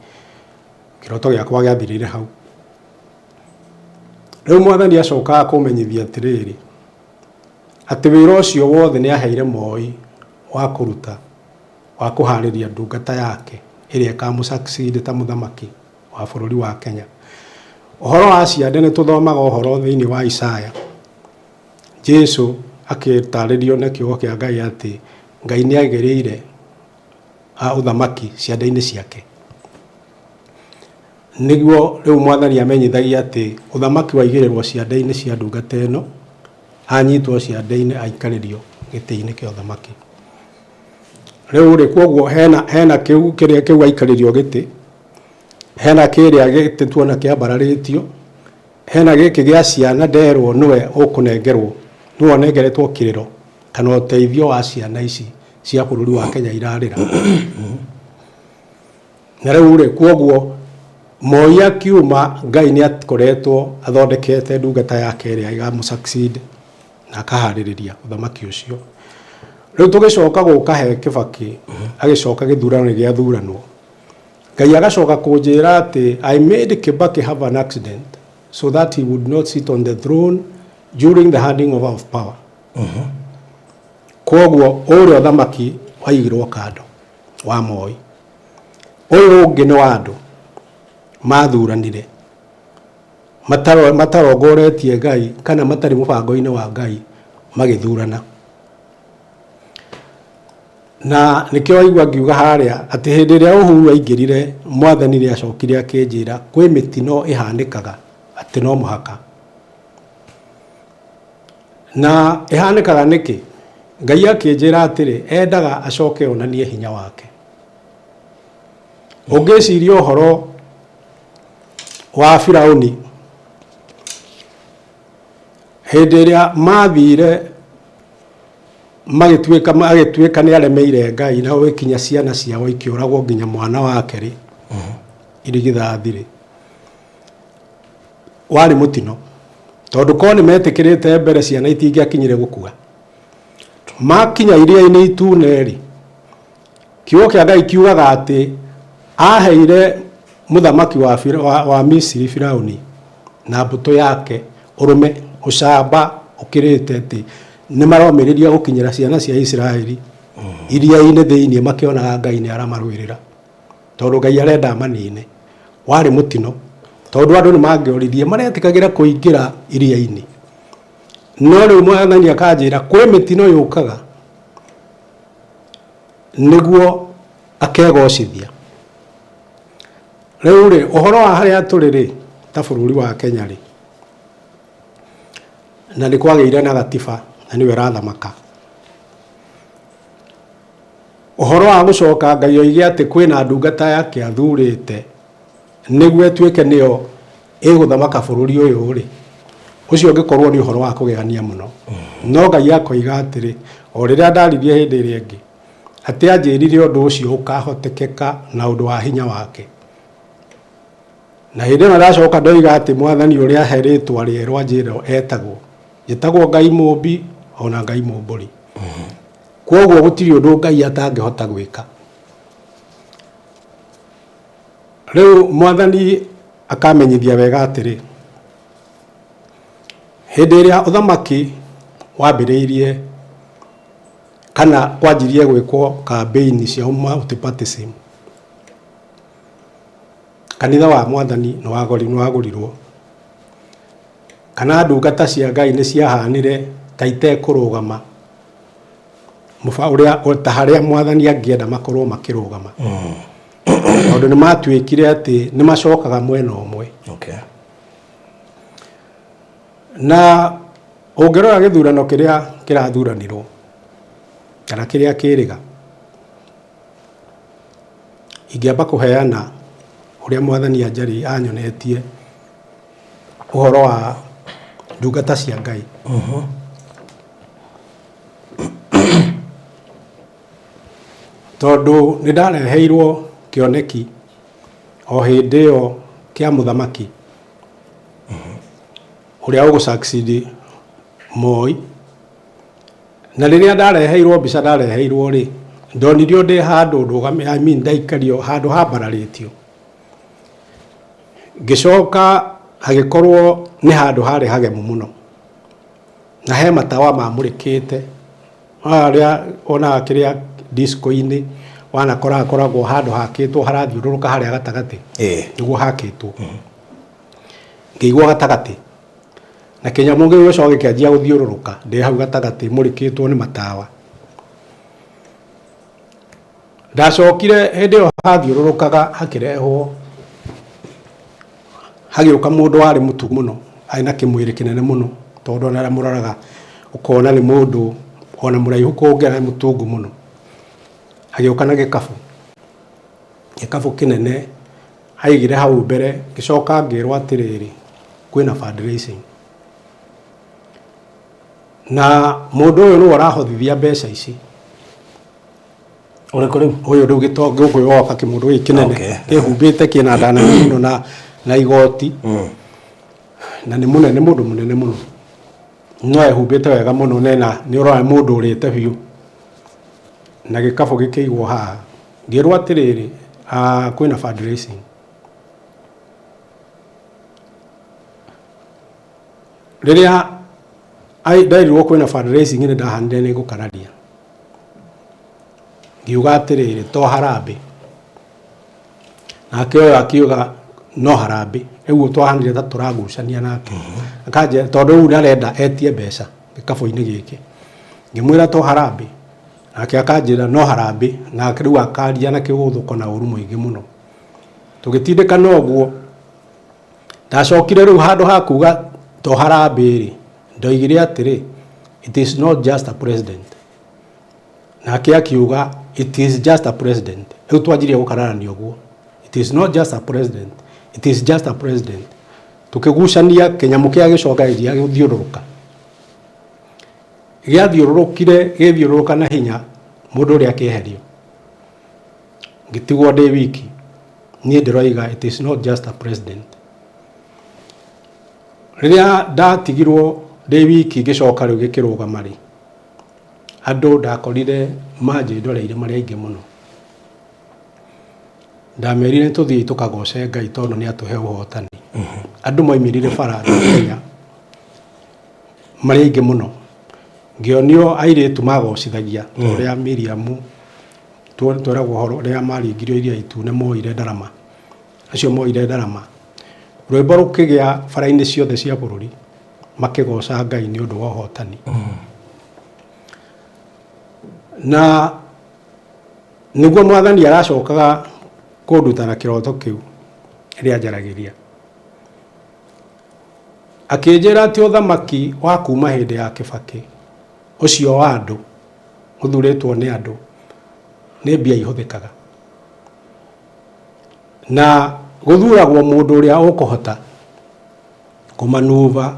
Kĩroto gĩakwa gĩathirĩire hau. Rĩu Mwathani acokaga kũmenyithia atĩrĩrĩ, atĩ wĩra ũcio wothe nĩ aheire Moi wa kũruta, wa kũharĩria ndungata yake ĩrĩa ĩkamũ succeed ta mũthamaki wa bũrũri wa Kenya. Ũhoro wa ciande nĩ tũthomaga ũhoro thĩinĩ wa Isaya. Jesu akĩtarĩrio na kiugo kĩa Ngai atĩ Ngai nĩ aigĩrĩire ũthamaki ciande-inĩ ciake. Nĩguo rĩu Mwathani amenyithagia atĩ ũthamaki waigĩrĩrwo ciande-inĩ cia ndungata ĩno, anyitwo ciande-inĩ aikarĩrio gĩtĩ-inĩ kĩa ũthamaki. Rĩu rĩ, kwoguo hena, hena kĩu kĩrĩa kĩu aikarĩrio gĩtĩ, hena kĩrĩa gĩtĩ tuona kĩambararĩtio, hena gĩkĩ gĩa ciana nderwo nĩwe ũkũnengerwo, nĩwe ũnengeretwo kĩrĩro kana ũteithio wa ciana ici cia bũrũri wa Kenya irarĩra. Na rĩu rĩ, kwoguo Moi akiuma Ngai nĩ akoretwo athondekete ndungata yake ĩrĩa ĩgamũ succeed na akaharĩrĩria ũthamaki ũcio. Rĩu tũgĩcoka gũka he Kĩbakĩ, agĩcoka gĩthurano nĩ gĩathuranwo. Ngai agacoka kũnjĩra atĩ I made Kibaki have an accident so that he would not sit on the throne during the handing over of power. Kwoguo ũrĩa ũthamaki waigirwo kando wa Moi, ũyũ ũngĩ nĩ wa andũ mathuranire matarongoretie Ngai kana matarĩ mũbango-inĩ wa Ngai magĩthurana. Na nĩkĩo waigua ngiuga harĩa atĩ hĩndĩ ĩrĩa Uhuru aingĩrire, mwathani nĩ acokire akĩnjĩra kwĩ mĩtino ĩhanĩkaga atĩ no mũhaka. Na ĩhanĩkaga nĩkĩ? Ngai akĩnjĩra atĩrĩ, endaga acoke onanie hinya wake. Ũngĩciria ũhoro wa Firauni hĩndĩ ĩrĩa mathire magĩtuĩka agĩtuĩka nĩ aremeire Ngai na gũgĩkinya ciana ciao ikĩũragwo nginya mwana wake rĩ, irigithathi rĩ, warĩ mũtino tondũ korwo nĩ metĩkĩrĩte mbere ciana itingĩakinyire gũkua. Makinya iria-inĩ itune rĩ, kiugo kĩa Ngai kiugaga atĩ aheire mũthamaki wa Misiri Firauni na mbũtũ yake ũrũme ũcamba ũkĩrĩte atĩ nĩ maromĩrĩria gũkinyĩra ciana cia Isiraeli iria-inĩ thĩinĩ makĩonaga Ngai nĩ aramarũĩrĩra tondũ Ngai arenda amanine. Warĩ mũtino tondũ andũ nĩ mangĩoririe maretĩkagĩra kũingĩra iria-inĩ, no rĩu mwathani akanjĩra kwĩ mĩtino yũkaga nĩguo akegocithia. Rĩu rĩ, ũhoro wa harĩa tũrĩ rĩ, ta bũrũri wa Kenya rĩ, na nĩ kwagĩire na gatiba na nĩwe ĩrathamaka. Ũhoro wa gũcoka Ngai oige atĩ kwĩna ndungata yake athurĩte nĩguo ĩtuĩke nĩyo ĩgũthamaka bũrũri ũyũ rĩ, ũcio ũngĩkorwo nĩ ũhoro wa kũgegania mũno. No Ngai akoiga atĩrĩ, o rĩrĩa ndaririe hĩndĩ ĩrĩa ĩngĩ, atĩ anjĩrire ũndũ ũcio ũkahotekeka na ũndũ wa hinya wake. Na hĩndĩ ĩno ndacoka ndoiga atĩ mwathani ũrĩa ahe rĩtwa rĩerũ anjĩra etagwo, njĩtagwo Ngai mũmbi ona Ngai mũmbũri. Kwoguo gũtirĩ ũndũ Ngai atangĩhota gwĩka. Rĩu mwathani akamenyithia wega atĩrĩ, hĩndĩ ĩrĩa ũthamaki wambĩrĩirie kana kwanjirie gwĩkwo kambĩini cia multipartyism, kanitha wa mwathani nĩ wagũrirwo, kana ndungata cia Ngai nĩ ciahanire ta itekũrũgama ũrĩa ta harĩa mwathani angĩenda makorwo makĩrũgama, tondũ nĩ matuĩkire atĩ nĩ macokaga mwena ũmwe. Na ũngĩrora gĩthurano kĩrĩa kĩrathuranirwo kana kĩrĩa kĩrĩga, ingĩamba kũheana ũrĩa mwathani anjarĩ anyonetie ũhoro wa ndungata cia Ngai. Tondũ nĩ ndareheirwo kĩoneki o hĩndĩ ĩyo kĩa mũthamaki ũrĩa ũgũ succeed Moi. Na rĩrĩa ndareheirwo mbica ndareheirwo rĩ, ndonirio ndĩ handũ ndũgame, I mean ndaikario handũ hambararĩtio. Ngĩcoka hagĩkorwo nĩ handũ harĩ hagemu mũno na he matawa mamũrĩkĩte harĩa wonaga kĩrĩa disco-inĩ wanakora hakoragwo handũ hakĩtwo harathiũrũrũka harĩa gatagatĩ, nĩguo hakĩtwo. Ngĩigwo gatagatĩ na kĩnyamũ gĩgĩcoka gĩkĩanjia gũthiũrũrũka ndĩ hau gatagatĩ mũrĩkĩtwo nĩ matawa. Ndacokire hĩndĩ ĩyo hathiũrũrũkaga hakĩrehwo, hagĩũka mũndũ warĩ mũtugu mũno, arĩ na kĩmwĩrĩ kĩnene mũno, tondũ ona mũroraga ũkona nĩ mũndũ ona mũraihu kũngĩra, nĩ mũtungu mũno. Agĩũka na gĩkabu, gĩkabu kĩnene aigire hau mbere, ngĩcoka ngĩrwo atĩrĩrĩ, kwĩna fundraising. Na mũndũ ũyũ nĩwe ũrahothithia mbeca ici. Ũrĩkũ rĩu? Ũyũ rĩu gĩtonga gũkũ woka kĩmũndũ gĩkĩ kĩnene, kĩhumbĩte kĩna nda nene mũno na igoti. Na nĩ mũnene, mũndũ mũnene mũno. No ehumbĩte wega mũno na nĩ ũrona nĩ mũndũ ũrĩte biũ. Na gĩkabũ gĩkĩigwo haha. Ngĩrwo atĩrĩrĩ, Kwĩna fundraising. Rĩrĩa nderirwo kwĩna fundraising nĩ ndahanire nĩ ngũkararia. Ngiuga atĩrĩrĩ, to harambĩ. Nake ũyũ akiuga no harambĩ. Rĩu twahanire ta tũragucania nake. Akanjĩra tondũ rĩu ndarenda etie mbeca gĩkabũ-inĩ gĩkĩ. Ngĩmwĩra to harambĩ. Nake akanjĩra no harambĩ. Nake rĩu akaria na kĩgũthũko na ũru mũingĩ mũno. Tũgĩtindĩkana ũguo. Ndacokire rĩu handũ ha kuga to harambĩ rĩ, ndoigire atĩrĩ, it is not just a president. Nake akiuga it is just a president. Rĩu twanjirie gũkararania ũguo. It is not just a president. It is just a president. Tũkĩgucania kĩnyamũ kĩa gĩcoka gĩthiĩ gĩthiũrũrũka. Gĩathiũrũrũkire gĩthiũrũrũka na hinya mũndũ ũrĩa akĩeherio. Ngĩtigwo ndĩ wiki. Niĩ ndĩroiga it is not just a president. Rĩrĩa ndatigirwo ndĩ wiki ngĩcoka rĩu gĩkĩrũgama rĩ, andũ ndakorire manjĩndoreire marĩ aingĩ mũno. Ndamerire tũthiĩ tũkagoce Ngai tondũ nĩ atũhe ũhotani. Andũ maumĩrire bara Kenya marĩ aingĩ mũno. Ngĩonio airĩtu magocithagia ta ũrĩa Miriamu tweragwo ũhoro ũrĩa maringirio iria itune moire ndarama. Acio moire ndarama. Rwĩmbo rũkĩgĩa bara-inĩ ciothe cia bũrũri makĩgoca Ngai nĩ ũndũ wa ũhotani. Na nĩguo mwathani aracokaga kũnduta na kĩroto kĩu rĩrĩa njaragĩria. Akĩnjĩra atĩ ũthamaki wa kuma hĩndĩ ya Kĩbakĩ ũcio wa andũ ũthurĩtwo nĩ andũ nĩ mbia ihũthĩkaga. Na gũthuragwo mũndũ ũrĩa ũkũhota kũmanuva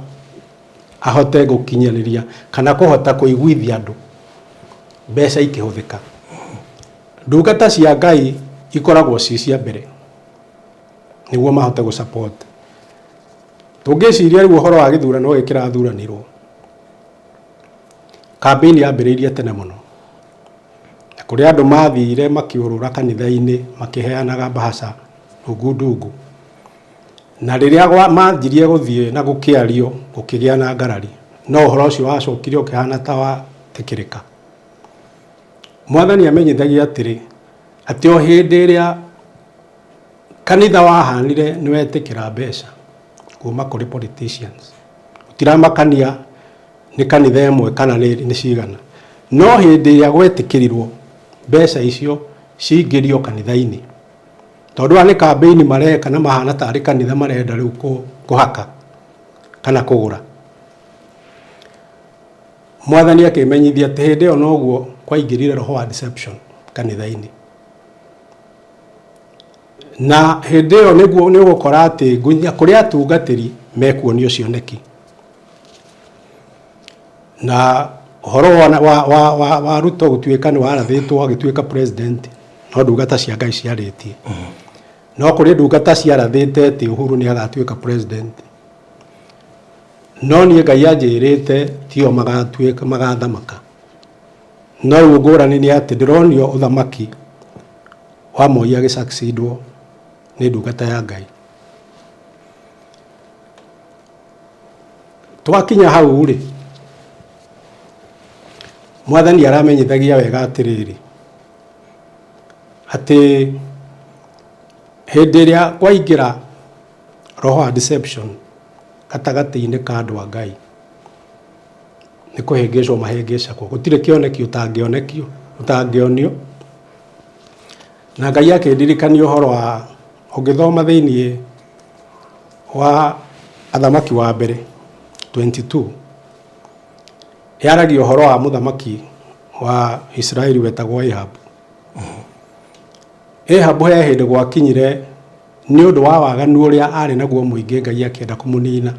ahote gũkinyanĩria kana kũhota kũiguithia andũ mbeca ikĩhũthĩka. Ndungata cia Ngai ikoragwo ci cia mbere nĩguo mahote gũ support. Tũngĩciria rĩu ũhoro wa gĩthurano gĩkĩ kĩrathuranirwo, campaign yambĩrĩirie tene mũno. Na kũrĩ andũ mathire makĩũrũra kanitha-inĩ makĩheanaga mbahaca ndungu ndungu. Na rĩrĩa manjirie gũthiĩ na gũkĩario gũkĩgĩa na ngarari. No ũhoro ũcio wacokire ũkĩhana ta watĩkĩrĩka. Mwathani amenyithagia atĩrĩ, atĩ o hĩndĩ ĩrĩa kanitha wahanire nĩ wetĩkĩra mbeca kuma kũrĩ politicians. Gũtiramakania nĩ kanitha ĩmwe kana nĩ cigana. No hĩndĩ ĩrĩa gwetĩkĩrirwo mbeca icio cingĩrio kanitha-inĩ, tondũ aya nĩ campaign mareka na mahana tarĩ kanitha marenda rĩu kũhaka kana kũgũra. Mwathani akĩmenyithia atĩ hĩndĩ ĩyo noguo kwaingĩrire roho wa deception kanitha-inĩ. Na hĩndĩ ĩyo nĩguo nĩ ũgũkora atĩ nginya kũrĩ atungatĩri mekuonio cioneki. Na ũhoro wa Ruto gũtuĩka nĩ warathĩtwo agĩtuĩka president no ndungata cia Ngai ciarĩtie. No kũrĩ ndungata ciarathĩte atĩ Uhuru nĩ agatuĩka president. No niĩ Ngai anjĩrĩte tio magatuĩka magathamaka. No rĩu ngũrani nĩ atĩ ndĩronio ũthamaki wa Moi agĩsucceedwo nĩ ndungata ya Ngai. Twakinya hau rĩ, mwathani aramenyithagia wega atĩrĩrĩ, atĩ hĩndĩ ĩrĩa kwaingĩra roho wa deception gatagatĩ-inĩ ka andũ a Ngai, nĩ kũhĩngĩcwo mahĩngĩcagwo. Gũtirĩ kĩoneki ũtangĩonekio, ũtangĩonio. Na Ngai akĩndirikania ũhoro wa, ũngĩthoma thĩiniĩ wa Athamaki wa mbere 22, yaragia ũhoro wa mũthamaki wa Isiraeli wetagwo Ahabu. Ahabu he hĩndĩ gwakinyire nĩ ũndũ wa waganu ũrĩa arĩ naguo mũingĩ Ngai akĩenda kũmũnina.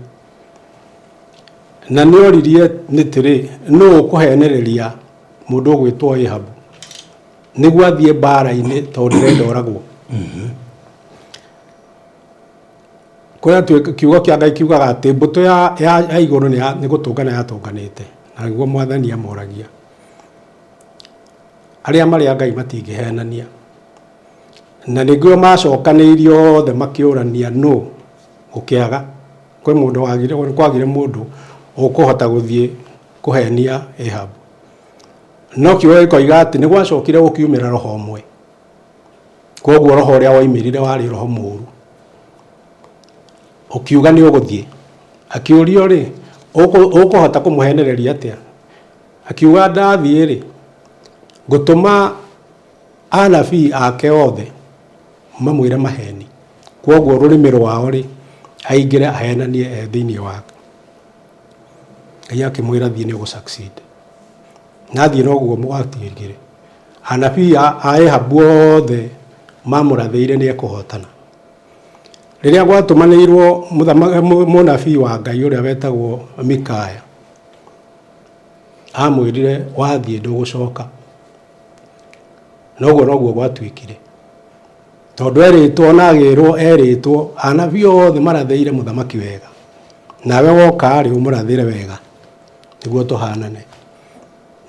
Na nĩ oririe nĩtĩrĩ, nũ ũkũhenereria mũndũ ũgwĩtwo Ahabu nĩguo athiĩ mbara-inĩ tondũ ndĩrenda oragwo. Kũrĩa kiugo kĩa Ngai kiugaga atĩ mbũtũ ya igũrũ nĩ gũtũngana yatũnganĩte, na nĩguo mwathani amoragia. Arĩa marĩ a Ngai matingĩhenania. Na nĩguo macokanĩirio othe makĩũrania nũ gũkĩaga kwĩ mũndũ wagire kwagire mũndũ ũkũhota gũthiĩ kũhenia Ahab. No kiugo gĩkoiga atĩ nĩ gwacokire gũkiumĩra roho ũmwe. Koguo roho ũrĩa woimĩrire warĩ roho mũũru. Ũkiuga nĩ ũgũthiĩ. Akĩũrio rĩ, ũkũhota kũmũhenereria atĩa? Akiuga ndathiĩ rĩ, ngũtũma anabii ake othe mamwĩre maheni. Kwoguo rũrĩmĩ rwao rĩ, aingĩre ahenanie e thĩinĩ wake. Ngai akĩmwĩra thiĩ nĩ ũgũ succeed. Na athiĩ noguo gwatuĩkire. Anabii a Ahabu othe mamũrathĩire nĩ ekũhotana. Rĩrĩa gwatũmanĩirwo mũnabii wa Ngai ũrĩa wetagwo Mikaya, amwĩrire wathiĩ ndũgũcoka. Noguo noguo gwatuĩkire. Tondũ erĩtwo na agĩrwo erĩtwo anabii othe marathĩire mũthamaki wega. Nawe woka-rĩ ũmũrathĩre wega nĩguo tũhanane.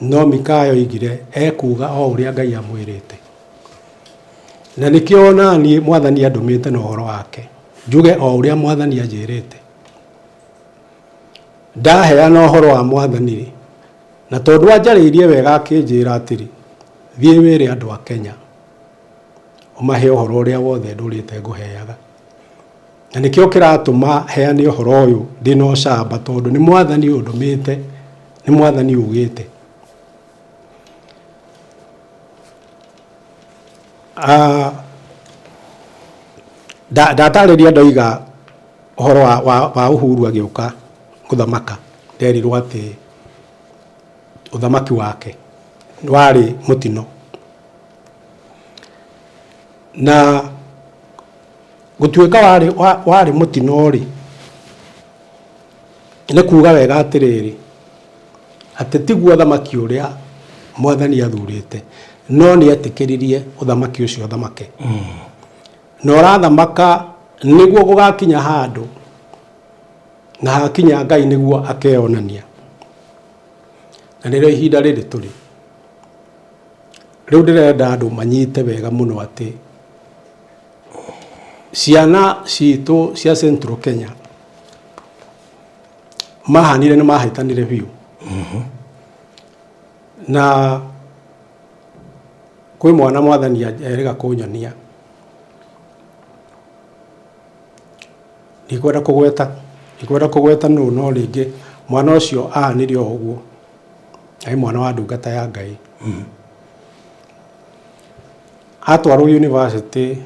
No Mikaya oigire ekuga o ũrĩa Ngai amwĩrĩte. Na nĩkĩo ona niĩ mwathani andũmĩte na ũhoro wake njuge o ũrĩa mwathani anjĩrĩte. Ndaheana ũhoro wa mwathani-rĩ, na tondũ anjarĩirie wega akĩnjĩra atĩrĩ, thiĩ wĩre andũ a Kenya ũmahe ũhoro ũrĩa wothe ndũrĩte ngũheaga. Na nĩkĩo kĩratũma heane ũhoro ũyũ ndĩna ũcamba tondũ nĩ mwathani ũndũmĩte, nĩ mwathani ugĩte. Ah, ndatarĩria ndoiga ũhoro wa, wa, wa Uhuru agĩũka gũthamaka nderirwo atĩ ũthamaki wake warĩ mũtino na gũtuĩka warĩ, warĩ mũtino rĩ nĩ kuga wega atĩrĩrĩ atĩ tiguo ũthamaki ũrĩa mwathani athurĩte no nĩ etĩkĩririe ũthamaki ũcio ũthamake na ũrathamaka nĩguo gũgakinya handũ na hakinya Ngai nĩguo akeyonania na nĩrĩo ihinda rĩrĩ tũrĩ rĩu ndĩrenda andũ manyite wega mũno atĩ ciana citũ cia Central Kenya mahanire nĩ mahĩtanire biũ na kwĩ mwana mwathani erĩga kũnyonia ndikwenda kũgweta ndikwenda kũgweta nũ no rĩngĩ mwana ũcio ahanire o ũguo arĩ mwana wa ndungata ya Ngai atwarwo university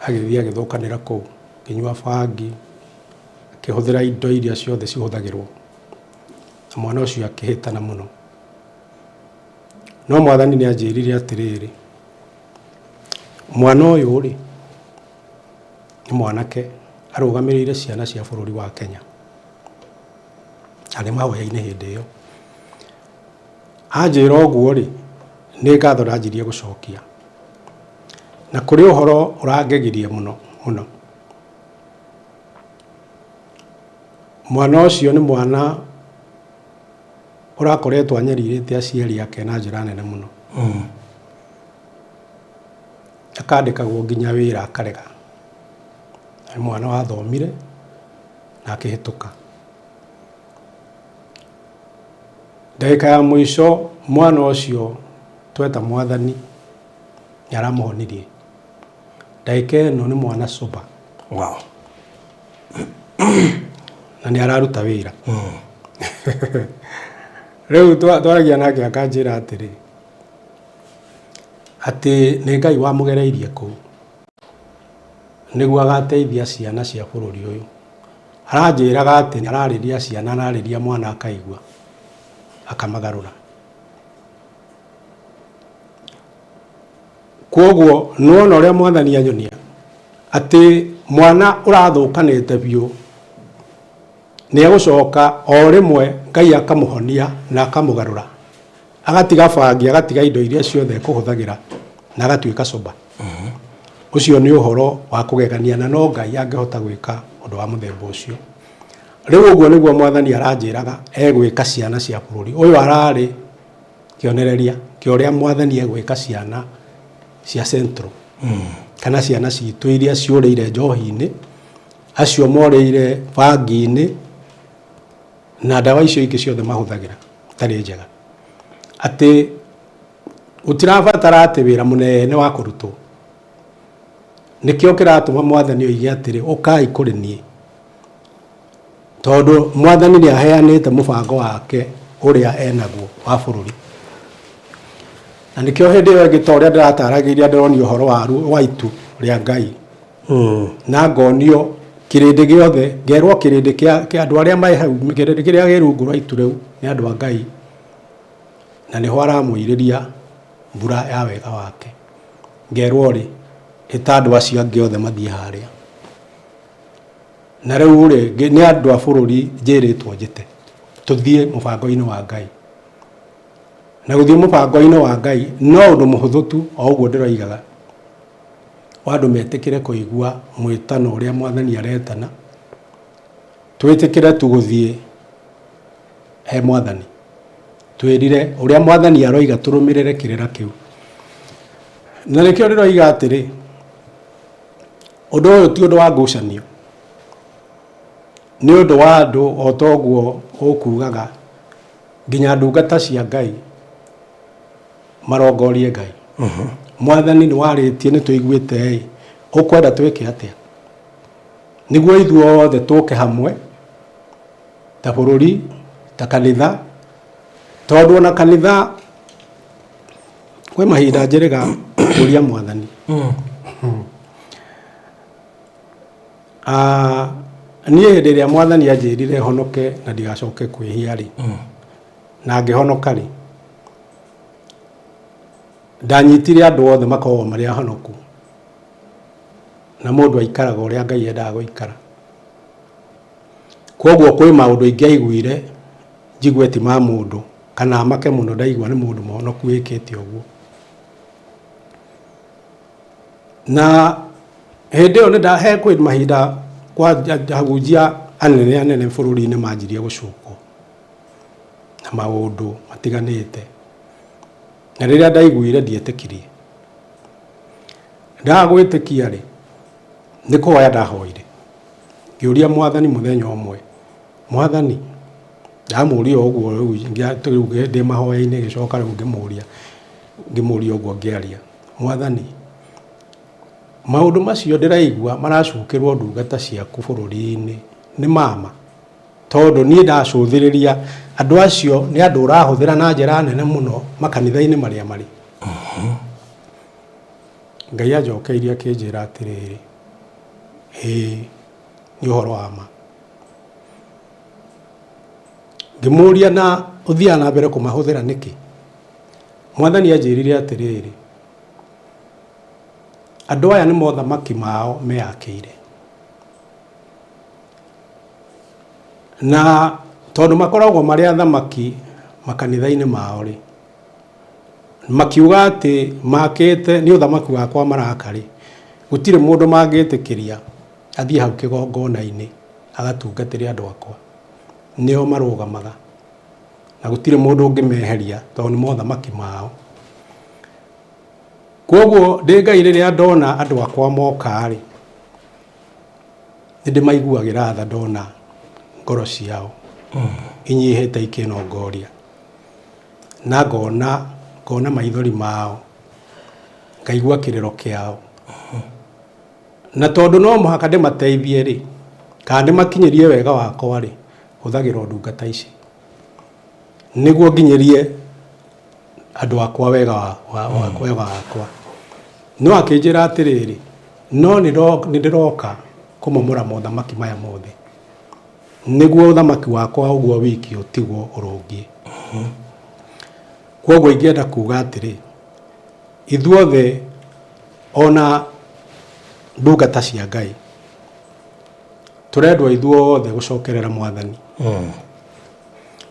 agĩthiĩ agĩthũkanĩra kũu akĩnyua bangi akĩhũthĩra indo iria ciothe cihũthagĩrwo na mwana ũcio akĩhĩtana mũno no mwathani nĩ anjĩrire atĩrĩrĩ mwana ũyũ rĩ nĩ mwanake arũgamĩrĩire ciana cia bũrũri wa Kenya arĩ mahoya-inĩ hĩndĩ ĩyo anjĩra ũguo rĩ nĩ ngatho ndanjirie gũcokia na kũrĩ ũhoro ũrangegirie mũno mũno mwana ũcio nĩ mwana ũrakoretwo anyarirĩte aciari ake na njĩra nene mũno akandĩkagwo nginya wĩra akarega nĩ mwana wathomire na akĩhĩtũka ndagĩka ya mũico mwana ũcio tweta mwathani nĩ aramũhonirie ndagĩka ĩno nĩ mwana sober Wow. na nĩ araruta wĩra rĩu twaragia nake akanjĩra atĩrĩ atĩ nĩ Ngai wamũgereirie kũu nĩguo agateithia ciana cia bũrũri ũyũ aranjĩraga atĩ ararĩria ciana ararĩria mwana akaigua akamagarũra Kwoguo nĩwona ũrĩa mwathani anyonia atĩ mwana ũrathũkanĩte biũ nĩ egũcoka o rĩmwe Ngai akamũhonia na akamũgarũra agatiga bangi agatiga indo iria ciothe ekũhũthagĩra na agatuĩka sober. Ũcio nĩ ũhoro wa kũgegania na no Ngai angĩhota gwĩka ũndũ wa mũthemba ũcio. Rĩu ũguo nĩguo mwathani aranjĩraga egwĩka ciana cia bũrũri ũyũ ararĩ kĩonereria kĩa ũrĩa mwathani egwĩka ciana cia Central. Kana ciana citũ iria ciũrĩire njohi-inĩ, acio morĩire bangi-inĩ, na ndawa icio ingĩ ciothe mahũthagĩra itarĩ njega. Atĩ gũtirabatara atĩ wĩra mũnene wa kũrutwo. Nĩkĩo kĩratũma mwathani oige atĩrĩ, ũkai kũrĩ niĩ. Tondũ mwathani nĩ aheanĩte mũbango wake ũrĩa enaguo wa bũrũri. Na nĩkĩo hĩndĩ ĩyo ĩngĩ ta ũrĩa ndĩrataragĩria ndĩronio ũhoro wa itu rĩa Ngai. Na ngonio kĩrĩndĩ gĩothe, ngerwo kĩrĩndĩ kĩa andũ arĩa me hau, kĩrĩndĩ kĩrĩa kĩ rungu rwa itu rĩu nĩ andũ a Ngai. Na nĩho aramũirĩria mbura ya wega wake. Ngerwo rĩ, ĩta andũ acio angĩ othe mathiĩ harĩa. Na rĩu rĩ, nĩ andũ a bũrũri njĩrĩtwo njĩte, tũthiĩ mũbango-inĩ wa Ngai. Na gũthiĩ mũbango-inĩ wa Ngai no ũndũ mũhũthũ tu o ũguo ndĩroigaga, wa andũ metĩkĩre kũigua mwĩtano ũrĩa mwathani aretana, twĩtĩkĩre tu gũthiĩ he mwathani, twĩrire ũrĩa mwathani aroiga tũrũmĩrĩre kĩrĩra kĩu. Na nĩkĩo ndĩroiga atĩrĩ, ũndũ ũyũ ti ũndũ wa ngucanio, nĩ ũndũ wa andũ o ta ũguo ũkugaga, nginya ndungata cia Ngai marongorie Ngai. Mwathani nĩ warĩtie nĩ tũiguĩte ĩ, ũkwenda twĩke atĩa? Nĩguo ithuothe tũke hamwe ta bũrũri, ta kanitha, tondũ ona kanitha kwĩ mahinda njĩrĩga kũria mwathani. Ah, niĩ hĩndĩ ĩrĩa mwathani anjĩrire honoke na ndigacoke kwĩhia rĩ, na ngĩhonoka rĩ, ndanyitire andũ othe makoragwo marĩ ahonoku, na mũndũ aikaraga ũrĩa Ngai endaga gũikara. Kwoguo kwĩ maũndũ ingĩaiguire njigue ti ma mũndũ, kana make mũno ndaigua nĩ mũndũ mũhonoku wĩkĩte ũguo. Na hĩndĩ ĩyo nĩ he kwĩ mahinda kwa ahunjia anene anene bũrũri-inĩ manjirie gũcukwo na maũndũ matiganĩte. Na rĩrĩa ndaiguire ndietĩkirie. Ndaga gwĩtĩkia rĩ, nĩ kũhoya ndahoire. Ngĩũria mwathani mũthenya ũmwe, mwathani, ndamũria ũguo rĩu ndĩ mahoya-inĩ ngĩcoka rĩu ngĩmũria, ngĩmũria ũguo ngĩaria, mwathani, maũndũ macio ndĩraigua maracukĩrwo ndungata ciaku bũrũri-inĩ nĩ ma ma? Tondũ niĩ ndacũthĩrĩria andũ acio nĩ andũ ũrahũthĩra na njĩra nene mũno makanitha-inĩ marĩa marĩ. Ngai anjokeirie akĩnjĩra atĩrĩrĩ, ĩĩ nĩ ũhoro wa ma. Ngĩmũria na ũthiaga na mbere kũmahũthĩra nĩkĩ? Mwathani anjĩrire atĩrĩrĩ, andũ aya nĩ mothamaki mao meyakĩire. Na tondũ makoragwo marĩ athamaki makanitha-inĩ mao rĩ, makiuga atĩ makĩte nĩ ũthamaki wakwa maraka rĩ, gũtirĩ mũndũ mangĩtĩkĩria athiĩ hau kĩgongona-inĩ agatungatĩre andũ akwa. Nĩo marũgamaga na gũtirĩ mũndũ ũngĩmeheria tondũ nĩ mothamaki mao. Kwoguo ndĩ Ngai rĩrĩa ndona andũ akwa moka rĩ, nĩ ndĩmaiguagĩra tha ndona ngoro ciao inyihĩte ikĩnongoria, na ngona ngona maithori mao, ngaigua kĩrĩro kĩao. Na tondũ no mũhaka ndĩmateithie rĩ, kana ndĩmakinyĩrie wega wakwa rĩ, hũthagĩra o ndungata ici nĩguo nginyĩrie andũ akwa wega wega wakwa. No akĩnjĩra atĩrĩrĩ, no nĩ ndĩroka kũmomora mothamaki maya mothe nĩguo ũthamaki wakwa ũguo wiki ũtigwo ũrũngiĩ. Kwoguo ingĩenda kuga atĩrĩ, ithuothe ona ndungata cia Ngai tũrendwo ithuothe gũcokerera mwathani.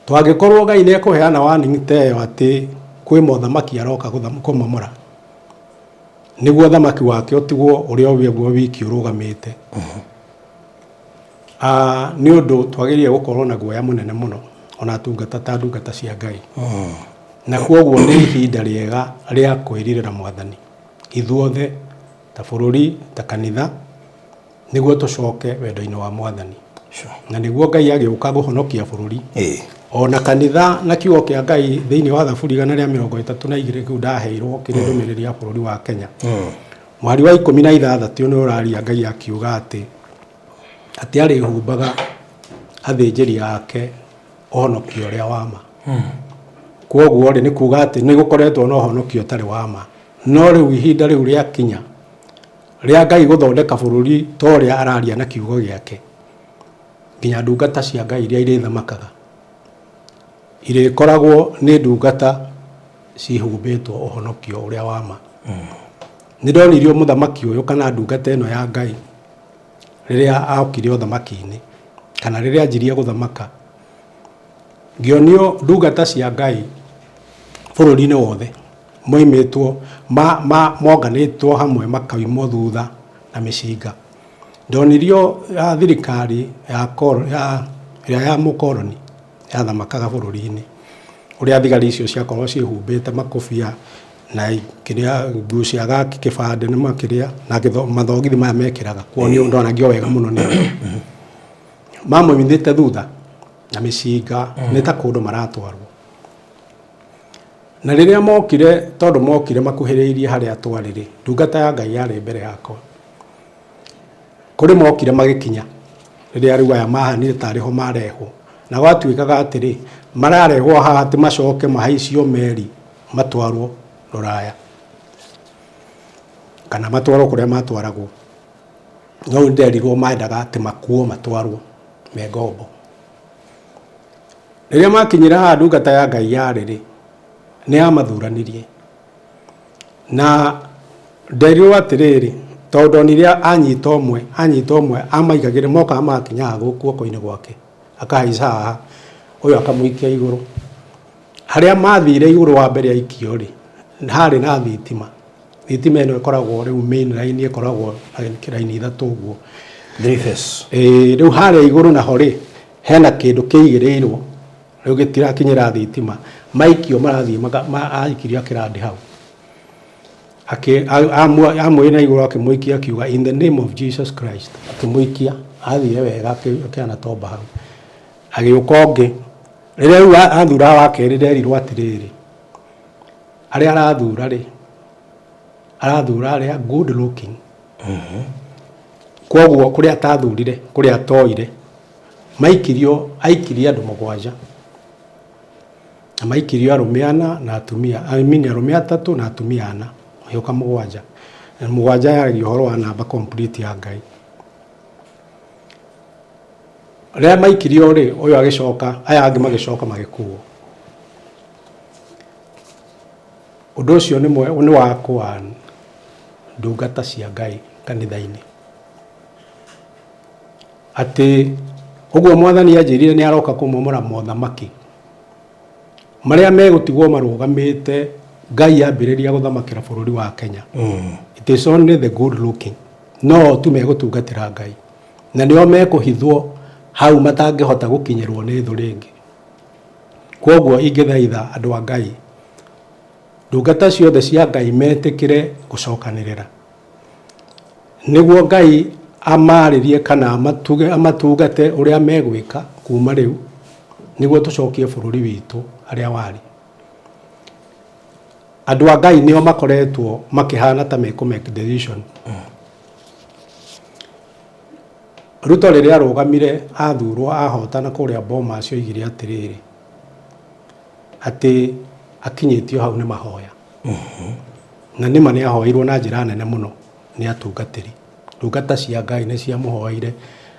Twangĩkorwo Ngai nĩ ekũheana warning ta ĩyo atĩ kwĩ mothamaki aroka kũmomora nĩguo ũthamaki wake ũtigwo ũrĩa ũguo wiki ũrũgamĩte, nĩ ũndũ twagĩrĩire gũkorwo na guoya mũnene mũno ona tungata ta ndungata cia Ngai. Na kwoguo nĩ ihinda rĩega rĩa kwĩrirĩra mwathani ithuothe. Ta bũrũri, ta kanitha, nĩguo tũcoke wendo-inĩ wa Mwathani. Na nĩguo Ngai agĩũka kũhonokia bũrũri. Ona kanitha na kiugo kĩa Ngai thĩinĩ wa Thaburi 132 kĩu ndaheirwo kĩrĩ ndũmĩrĩri ya bũrũri wa Kenya. Mũhari wa 16 nĩ ũraria Ngai akiuga atĩ atĩ arĩhumbaga athĩnjĩri ake ũhonokio ũrĩa wa ma. Kwoguo rĩ, nĩ kuga atĩ nĩ gũkoretwo na ũhonokio ũtarĩ wa ma. No rĩu ihinda rĩu rĩakinya rĩa Ngai gũthondeka bũrũri ta ũrĩa araria na kiugo gĩake, nginya ndungata cia Ngai iria irĩthamakaga irĩkoragwo nĩ ndungata cihumbĩtwo ũhonokio ũrĩa wa ma. Nĩ ndonirio mũthamaki ũyũ kana ndungata ĩno ya Ngai rĩrĩa okire ũthamaki-inĩ kana rĩrĩa anjirie gũthamaka, ngĩonio ndungata cia Ngai bũrũri-inĩ wothe moimĩtwo ma, ma, monganĩtwo hamwe makaimwo thutha na mĩcinga. Ndonirio ya thirikari ya ya ĩrĩa ya mũkoroni yathamakaga bũrũri-inĩ, ũrĩa thigari icio ciakoragwo ciĩhumbĩte makobia na kĩrĩa nguo cia gaki kĩbandĩ nĩ makĩrĩa na mathogithi maya mekĩraga kuonio ndonagio wega mũno nĩ mamoimithĩte thutha na mĩcinga nĩ ta kũndũ maratwarwo. Na rĩrĩa mokire, tondũ mokire makuhĩrĩirie harĩa twarĩ rĩ, ndungata ya Ngai yarĩ mbere yakwa. Kũrĩ mokire magĩkinya rĩrĩa rĩu aya mahanire tarĩ ho marehwo. Na gwatuĩkaga atĩrĩ, mararehwo haha atĩ macoke mahaicio meri matwarwo rũraya kana matwarwo kũrĩa matwaragwo. No rĩu nderirwo mendaga atĩ makuo matwarwo me ngombo. Rĩrĩa makinyire haha ndungata ya Ngai yarĩ rĩ, nĩ yamathuranirie. Na nderirwo atĩrĩrĩ, tondũ ndonire anyita ũmwe, anyita ũmwe amaigagĩrĩra, mokaga magakinya haha guoko-inĩ gwake, akahaica haha, ũyũ akamũikia igũrũ. Harĩa mathire igũrũ wa mbere aikio rĩ, harĩ na thitima. Thitima ĩno ĩkoragwo rĩu main line ĩkoragwo raini ithatũ ũguo. Three phase. Ĩĩ, rĩu harĩa igũrũ naho rĩ, hena kĩndũ kĩigĩrĩirwo rĩu gĩtirakinyĩra thitima. Maikio marathiĩ aikirio akĩrandi hau. Amũĩ na igũrũ akĩmũikia akiuga in the name of Jesus Christ, akĩmũikia, athire wega akĩhana tomba hau. Agĩũka ũngĩ, rĩrĩa rĩu athura wa kerĩ nderirwo atĩrĩrĩ, arĩa arathura rĩ, arathura arĩa good looking. Kwoguo kũrĩa atathurire, kũrĩa atoire, maikirio, aikirie andũ mũgwanja. Na maikirio arũme ana na atumia, I mean arũme atatũ na atumia ana, magĩũka mũgwanja. Na mũgwanja yaragia ũhoro wa namba complete ya Ngai. Rĩrĩa maikirio rĩ, ũyũ agĩcoka, aya angĩ magĩcoka magĩkuo. Ũndũ ũcio nĩ wa kũa ndungata cia Ngai kanitha-inĩ. Atĩ ũguo Mwathani anjĩrire nĩ aroka kũmomora mothamaki marĩa megũtigwo marũgamĩte Ngai ambĩrĩria gũthamakĩra bũrũri wa Kenya. It is only the good looking. No tu megũtungatĩra Ngai. Na nĩo mekũhithwo hau matangĩhota gũkinyĩrwo nĩ thũ rĩngĩ. Kwoguo ingĩthaitha andũ a Ngai, ndungata ciothe cia Ngai metĩkĩre gũcokanĩrĩra. Nĩguo Ngai amarĩrie kana amatungate ũrĩa megwĩka kuma rĩu, nĩguo tũcokie bũrũri witũ harĩa warĩ. Andũ a Ngai nĩo makoretwo makĩhana ta mekũ make decision. Ruto rĩrĩa arũgamire athurwo ahotana kũrĩa Bomas oigire atĩrĩrĩ, atĩ akinyĩtio hau nĩ mahoya. Na nĩma nĩ ahoeirwo na njĩra nene mũno nĩ atungatĩri. Ndungata cia Ngai nĩ ciamũhoeire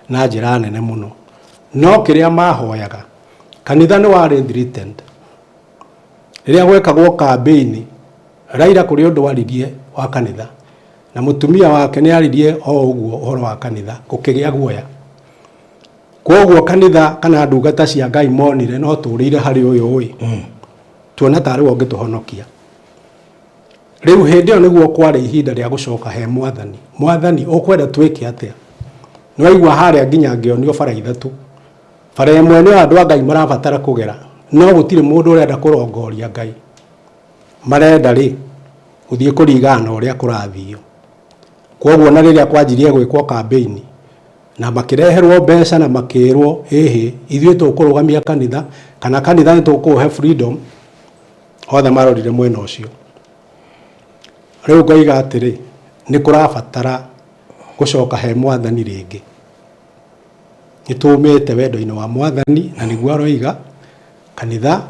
na njĩra nene mũno. No kĩrĩa mahoyaga, kanitha nĩ warĩ threatened. Rĩrĩa gwekagwo kambĩini, Raila kũrĩ ũndũ aririe wa kanitha, na mũtumia wake nĩ aririe o ũguo ũhoro wa kanitha, gũkĩgĩa guoya. Kwoguo kanitha kana ndungata cia Ngai monire no tũrĩire harĩ ũyũ ĩ, tuona tarĩ we ũngĩtũhonokia. Rĩu hĩndĩ ĩyo nĩguo kwarĩ ihinda rĩa gũcoka he Mwathani. Mwathani, ũkwenda twĩke atĩa? Nĩwaigua harĩa nginya ngĩonio bara ithatũ. Bara ĩmwe nĩyo andũ a Ngai marabatara kũgera, no gũtirĩ mũndũ ũrenda kũrongoria Ngai. Marenda rĩ, gũthiĩ kũringana na ũrĩa kũrathio. Kwoguo na rĩrĩa kwanjirie gwĩkwo kambĩini na makĩreherwo mbeca na makĩrwo ĩhĩ ithuĩ tũkũrũgamia kanitha kana kanitha nĩ tũkũũhe freedom, othe marorire mwena ũcio. Rĩu ngoiga atĩrĩ, nĩ kũrabatara gũcoka he Mwathani rĩngĩ. Nĩ tũmĩte wendo-inĩ wa Mwathani na nĩguo aroiga kanitha,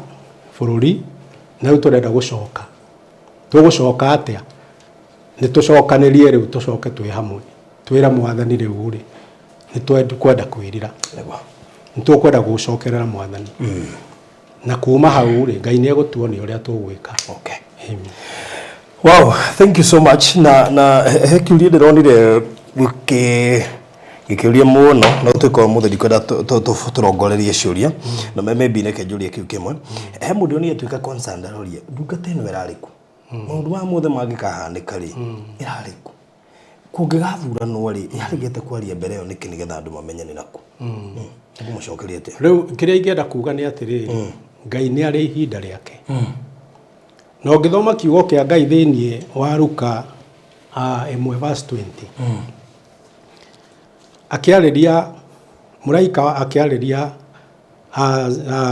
bũrũri, na rĩu tũrenda gũcoka. Tũgũcoka atĩa? Nĩ tũcokanĩrie rĩu tũcoke twĩ hamwe. Twĩre Mwathani rĩu rĩ, nĩ tũkwenda kwĩrira. Nĩ tũkwenda gũcokerera Mwathani. Na kuma hau rĩ, Ngai nĩ egũtuonia ũrĩa tũgwĩka. Okay. Amen. Wow, thank you so much. Na he kĩũria ndĩronire gĩkĩ gĩkĩũria mũno no tuĩka ũmũthĩ ndikwenda tũrongorerie ciũria na maybe reke njũrie kĩu kĩmwe. He mũndũ onire tuĩka concerned aroria ndungata ĩno ĩrarĩ kũ? Maũndũ maya mothe mangĩkahanĩka rĩ, ĩrarĩ kũ? Kũngĩgathuranwo rĩ, yaregete kwaria mbere ĩyo nĩkĩ nĩgetha andũ mamenye nĩ nakũ? Ũkũmũcokeria atĩa? Rĩu kĩrĩa ingĩenda kuga nĩ atĩrĩrĩ, Ngai nĩ arĩ ihinda rĩake. Na ũngĩthoma kiugo kĩa Ngai thĩinĩ wa Luka 1 verse 20, akĩarĩria mũraika akĩarĩria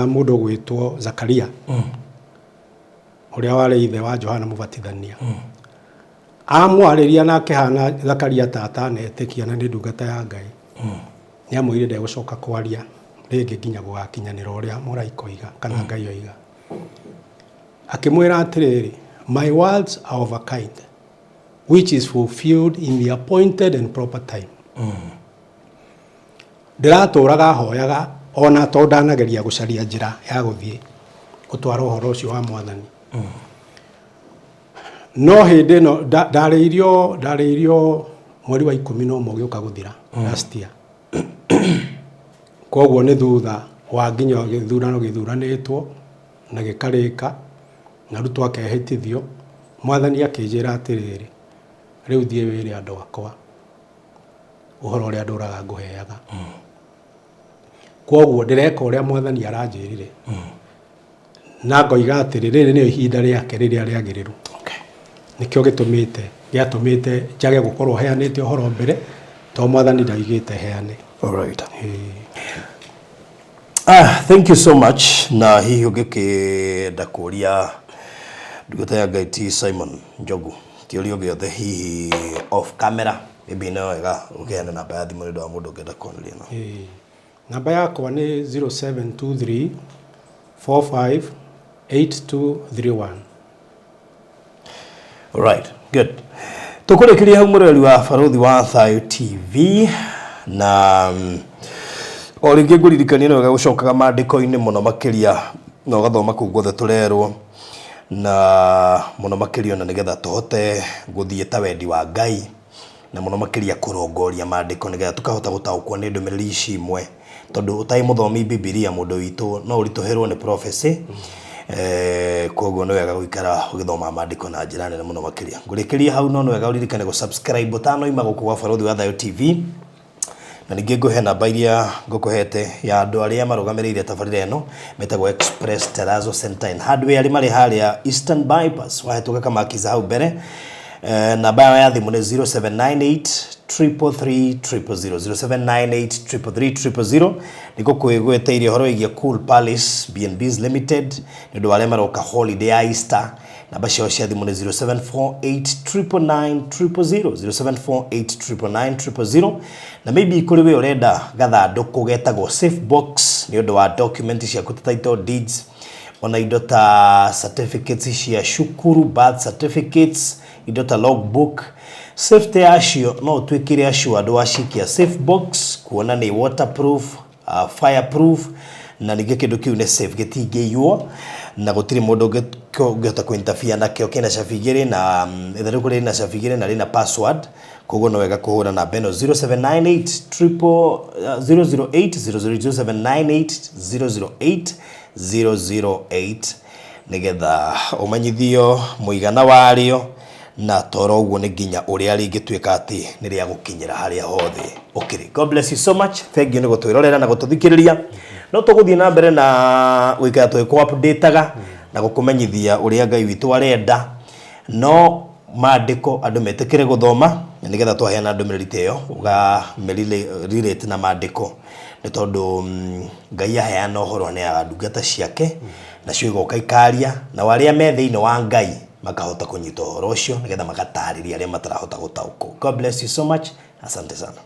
mũndũ ũgwĩtwo Zakaria, ũrĩa warĩ ithe wa Johana Mũbatithania. Amwarĩria na akĩhana Zakaria ta atanetĩkia na nĩ ndungata ya Ngai. Nĩ amwĩrire ndegũcoka kwaria rĩngĩ nginya gũgakinyanĩra ũrĩa mũraika oiga kana Ngai oiga. Akĩmwĩra atĩrĩrĩ, my words are of a kind which is fulfilled in the appointed and proper time. Ndĩratũraga hoyaga ona to ndanageria gũcaria njĩra ya gũthiĩ gũtwara ũhoro ũcio wa Mwathani. No hĩndĩ ĩno ndarĩirio mweri wa 11 ũgĩũka gũthira last year. Koguo nĩ thutha wa nginya gĩthurano gĩthuranĩtwo na gĩkarĩka na Ruto akehĩtithio, Mwathani akĩnjĩra atĩrĩrĩ, rĩu thiĩ wĩre andũ akwa ũhoro ũrĩa ndũraga ngũheaga. Koguo ndĩreka ũrĩa Mwathani aranjĩrire. Na ngoiga atĩrĩ, rĩrĩ nĩyo ihinda rĩake rĩrĩa rĩagĩrĩru. Nĩkĩo gĩtũmĩte gĩatũmĩte njage gũkorwo heanĩte ũhoro mbere to Mwathani ndaigĩte heane. All right. Ah, thank you so much. Na hihi ũngĩkĩenda kũria ndungata ya Ngai ti Simon Njogu kĩũria gĩothe hihi off camera, maybe no wega ũkĩheana namba ya thimũ nĩ ũndũ wa mũndũ ũngĩenda kwaranĩria nao. Namba yakwa nĩ 0723 45 8231. Right, good. Tũkũrĩkĩria hau mũrori wa Barũthi wa Thayũ TV na o rĩngĩ ngũririkania nĩ wega gũcokaga maandĩko-inĩ mũno makĩria na ũgathoma kũu guothe tũrerwo na mũno makĩria ona nĩgetha tũhote gũthiĩ ta wendi wa Ngai na mũno makĩria kũrongoria maandĩko nĩgetha tũkahota gũtaũkwo nĩ ndũmĩrĩri ici imwe tondũ ũtarĩ mũthomi Bibilia mũndũ witũ no ũritũhĩrwo nĩ prophecy. Koguo nĩ wega gũikara ũgĩthomaga maandĩko na njĩra nene mũno makĩria. Ngũrĩkĩria hau no nĩ wega ũririkane gũ subscribe ũtanoima gũkũ gwa Barũthi wa Thayũ TV na ningĩ ngũhe namba iria ngũkũhete ya andũ arĩa marũgamĩrĩire tabarĩra ĩno metagwo Express Terrazzo Center and Hardware arĩa marĩ harĩa Eastern Bypass wahĩtũka Kamakiza hau mbere. Namba yao ya thimũ nĩ 0798 333 000, 0798 333 000. Nĩkuo kwĩgweteirie ũhoro wĩgiĩ Cool Palace B&Bs Limited nĩ ũndũ wa arĩa maroka holiday ya Easter. Namba ciao cia thimũ nĩ 0748 999 000, 0748 999 000. Na maybe kũrĩ we ũrenda gathandũkũ getagwo safe box nĩ ũndũ wa document ciaku ta title deeds ona indo ta certificates cia cukuru, birth certificates, indo ta logbook, safety yacio no ũtuĩkire assured wacikia safe box kuona nĩ waterproof, fireproof na ningĩ kĩndũ kĩu nĩ safe gĩtingĩiywo na gũtirĩ mũndũ ũngĩhota kũ interfere nakĩo. Kĩna cabi igĩrĩ na ithandũkũ rĩna cabi igĩrĩ na rĩna password, koguo no wega kũhũra namba ĩno 0798 triple 008 00798 008 008 nĩgetha ũmenyithio mũigana warĩo na toro ũguo nĩ nginya ũrĩa rĩngĩtuĩka atĩ nĩ rĩa gũkinyĩra harĩa hothe ũkĩrĩ. God bless you so much. Thank you nĩ gũtwĩrorera na gũtũthikĩrĩria. No tũgũthiĩ na mbere na gũikara tũgĩkũ updateaga na gũkũmenyithia ũrĩa Ngai witũ arenda. No maandĩko andũ metĩkĩre gũthoma. Nĩgetha twaheana ndũmĩrĩri ta ĩyo ũgamĩ relate na maandĩko, nĩ tondũ Ngai aheana ũhoro aneaga ndungata ciake, nacio igoka ikaria, nao arĩa me thĩinĩ wa Ngai makahota kũnyita ũhoro ũcio nĩgetha magatarĩria arĩa matarahota gũtaũkwo. God bless you so much. Asante sana.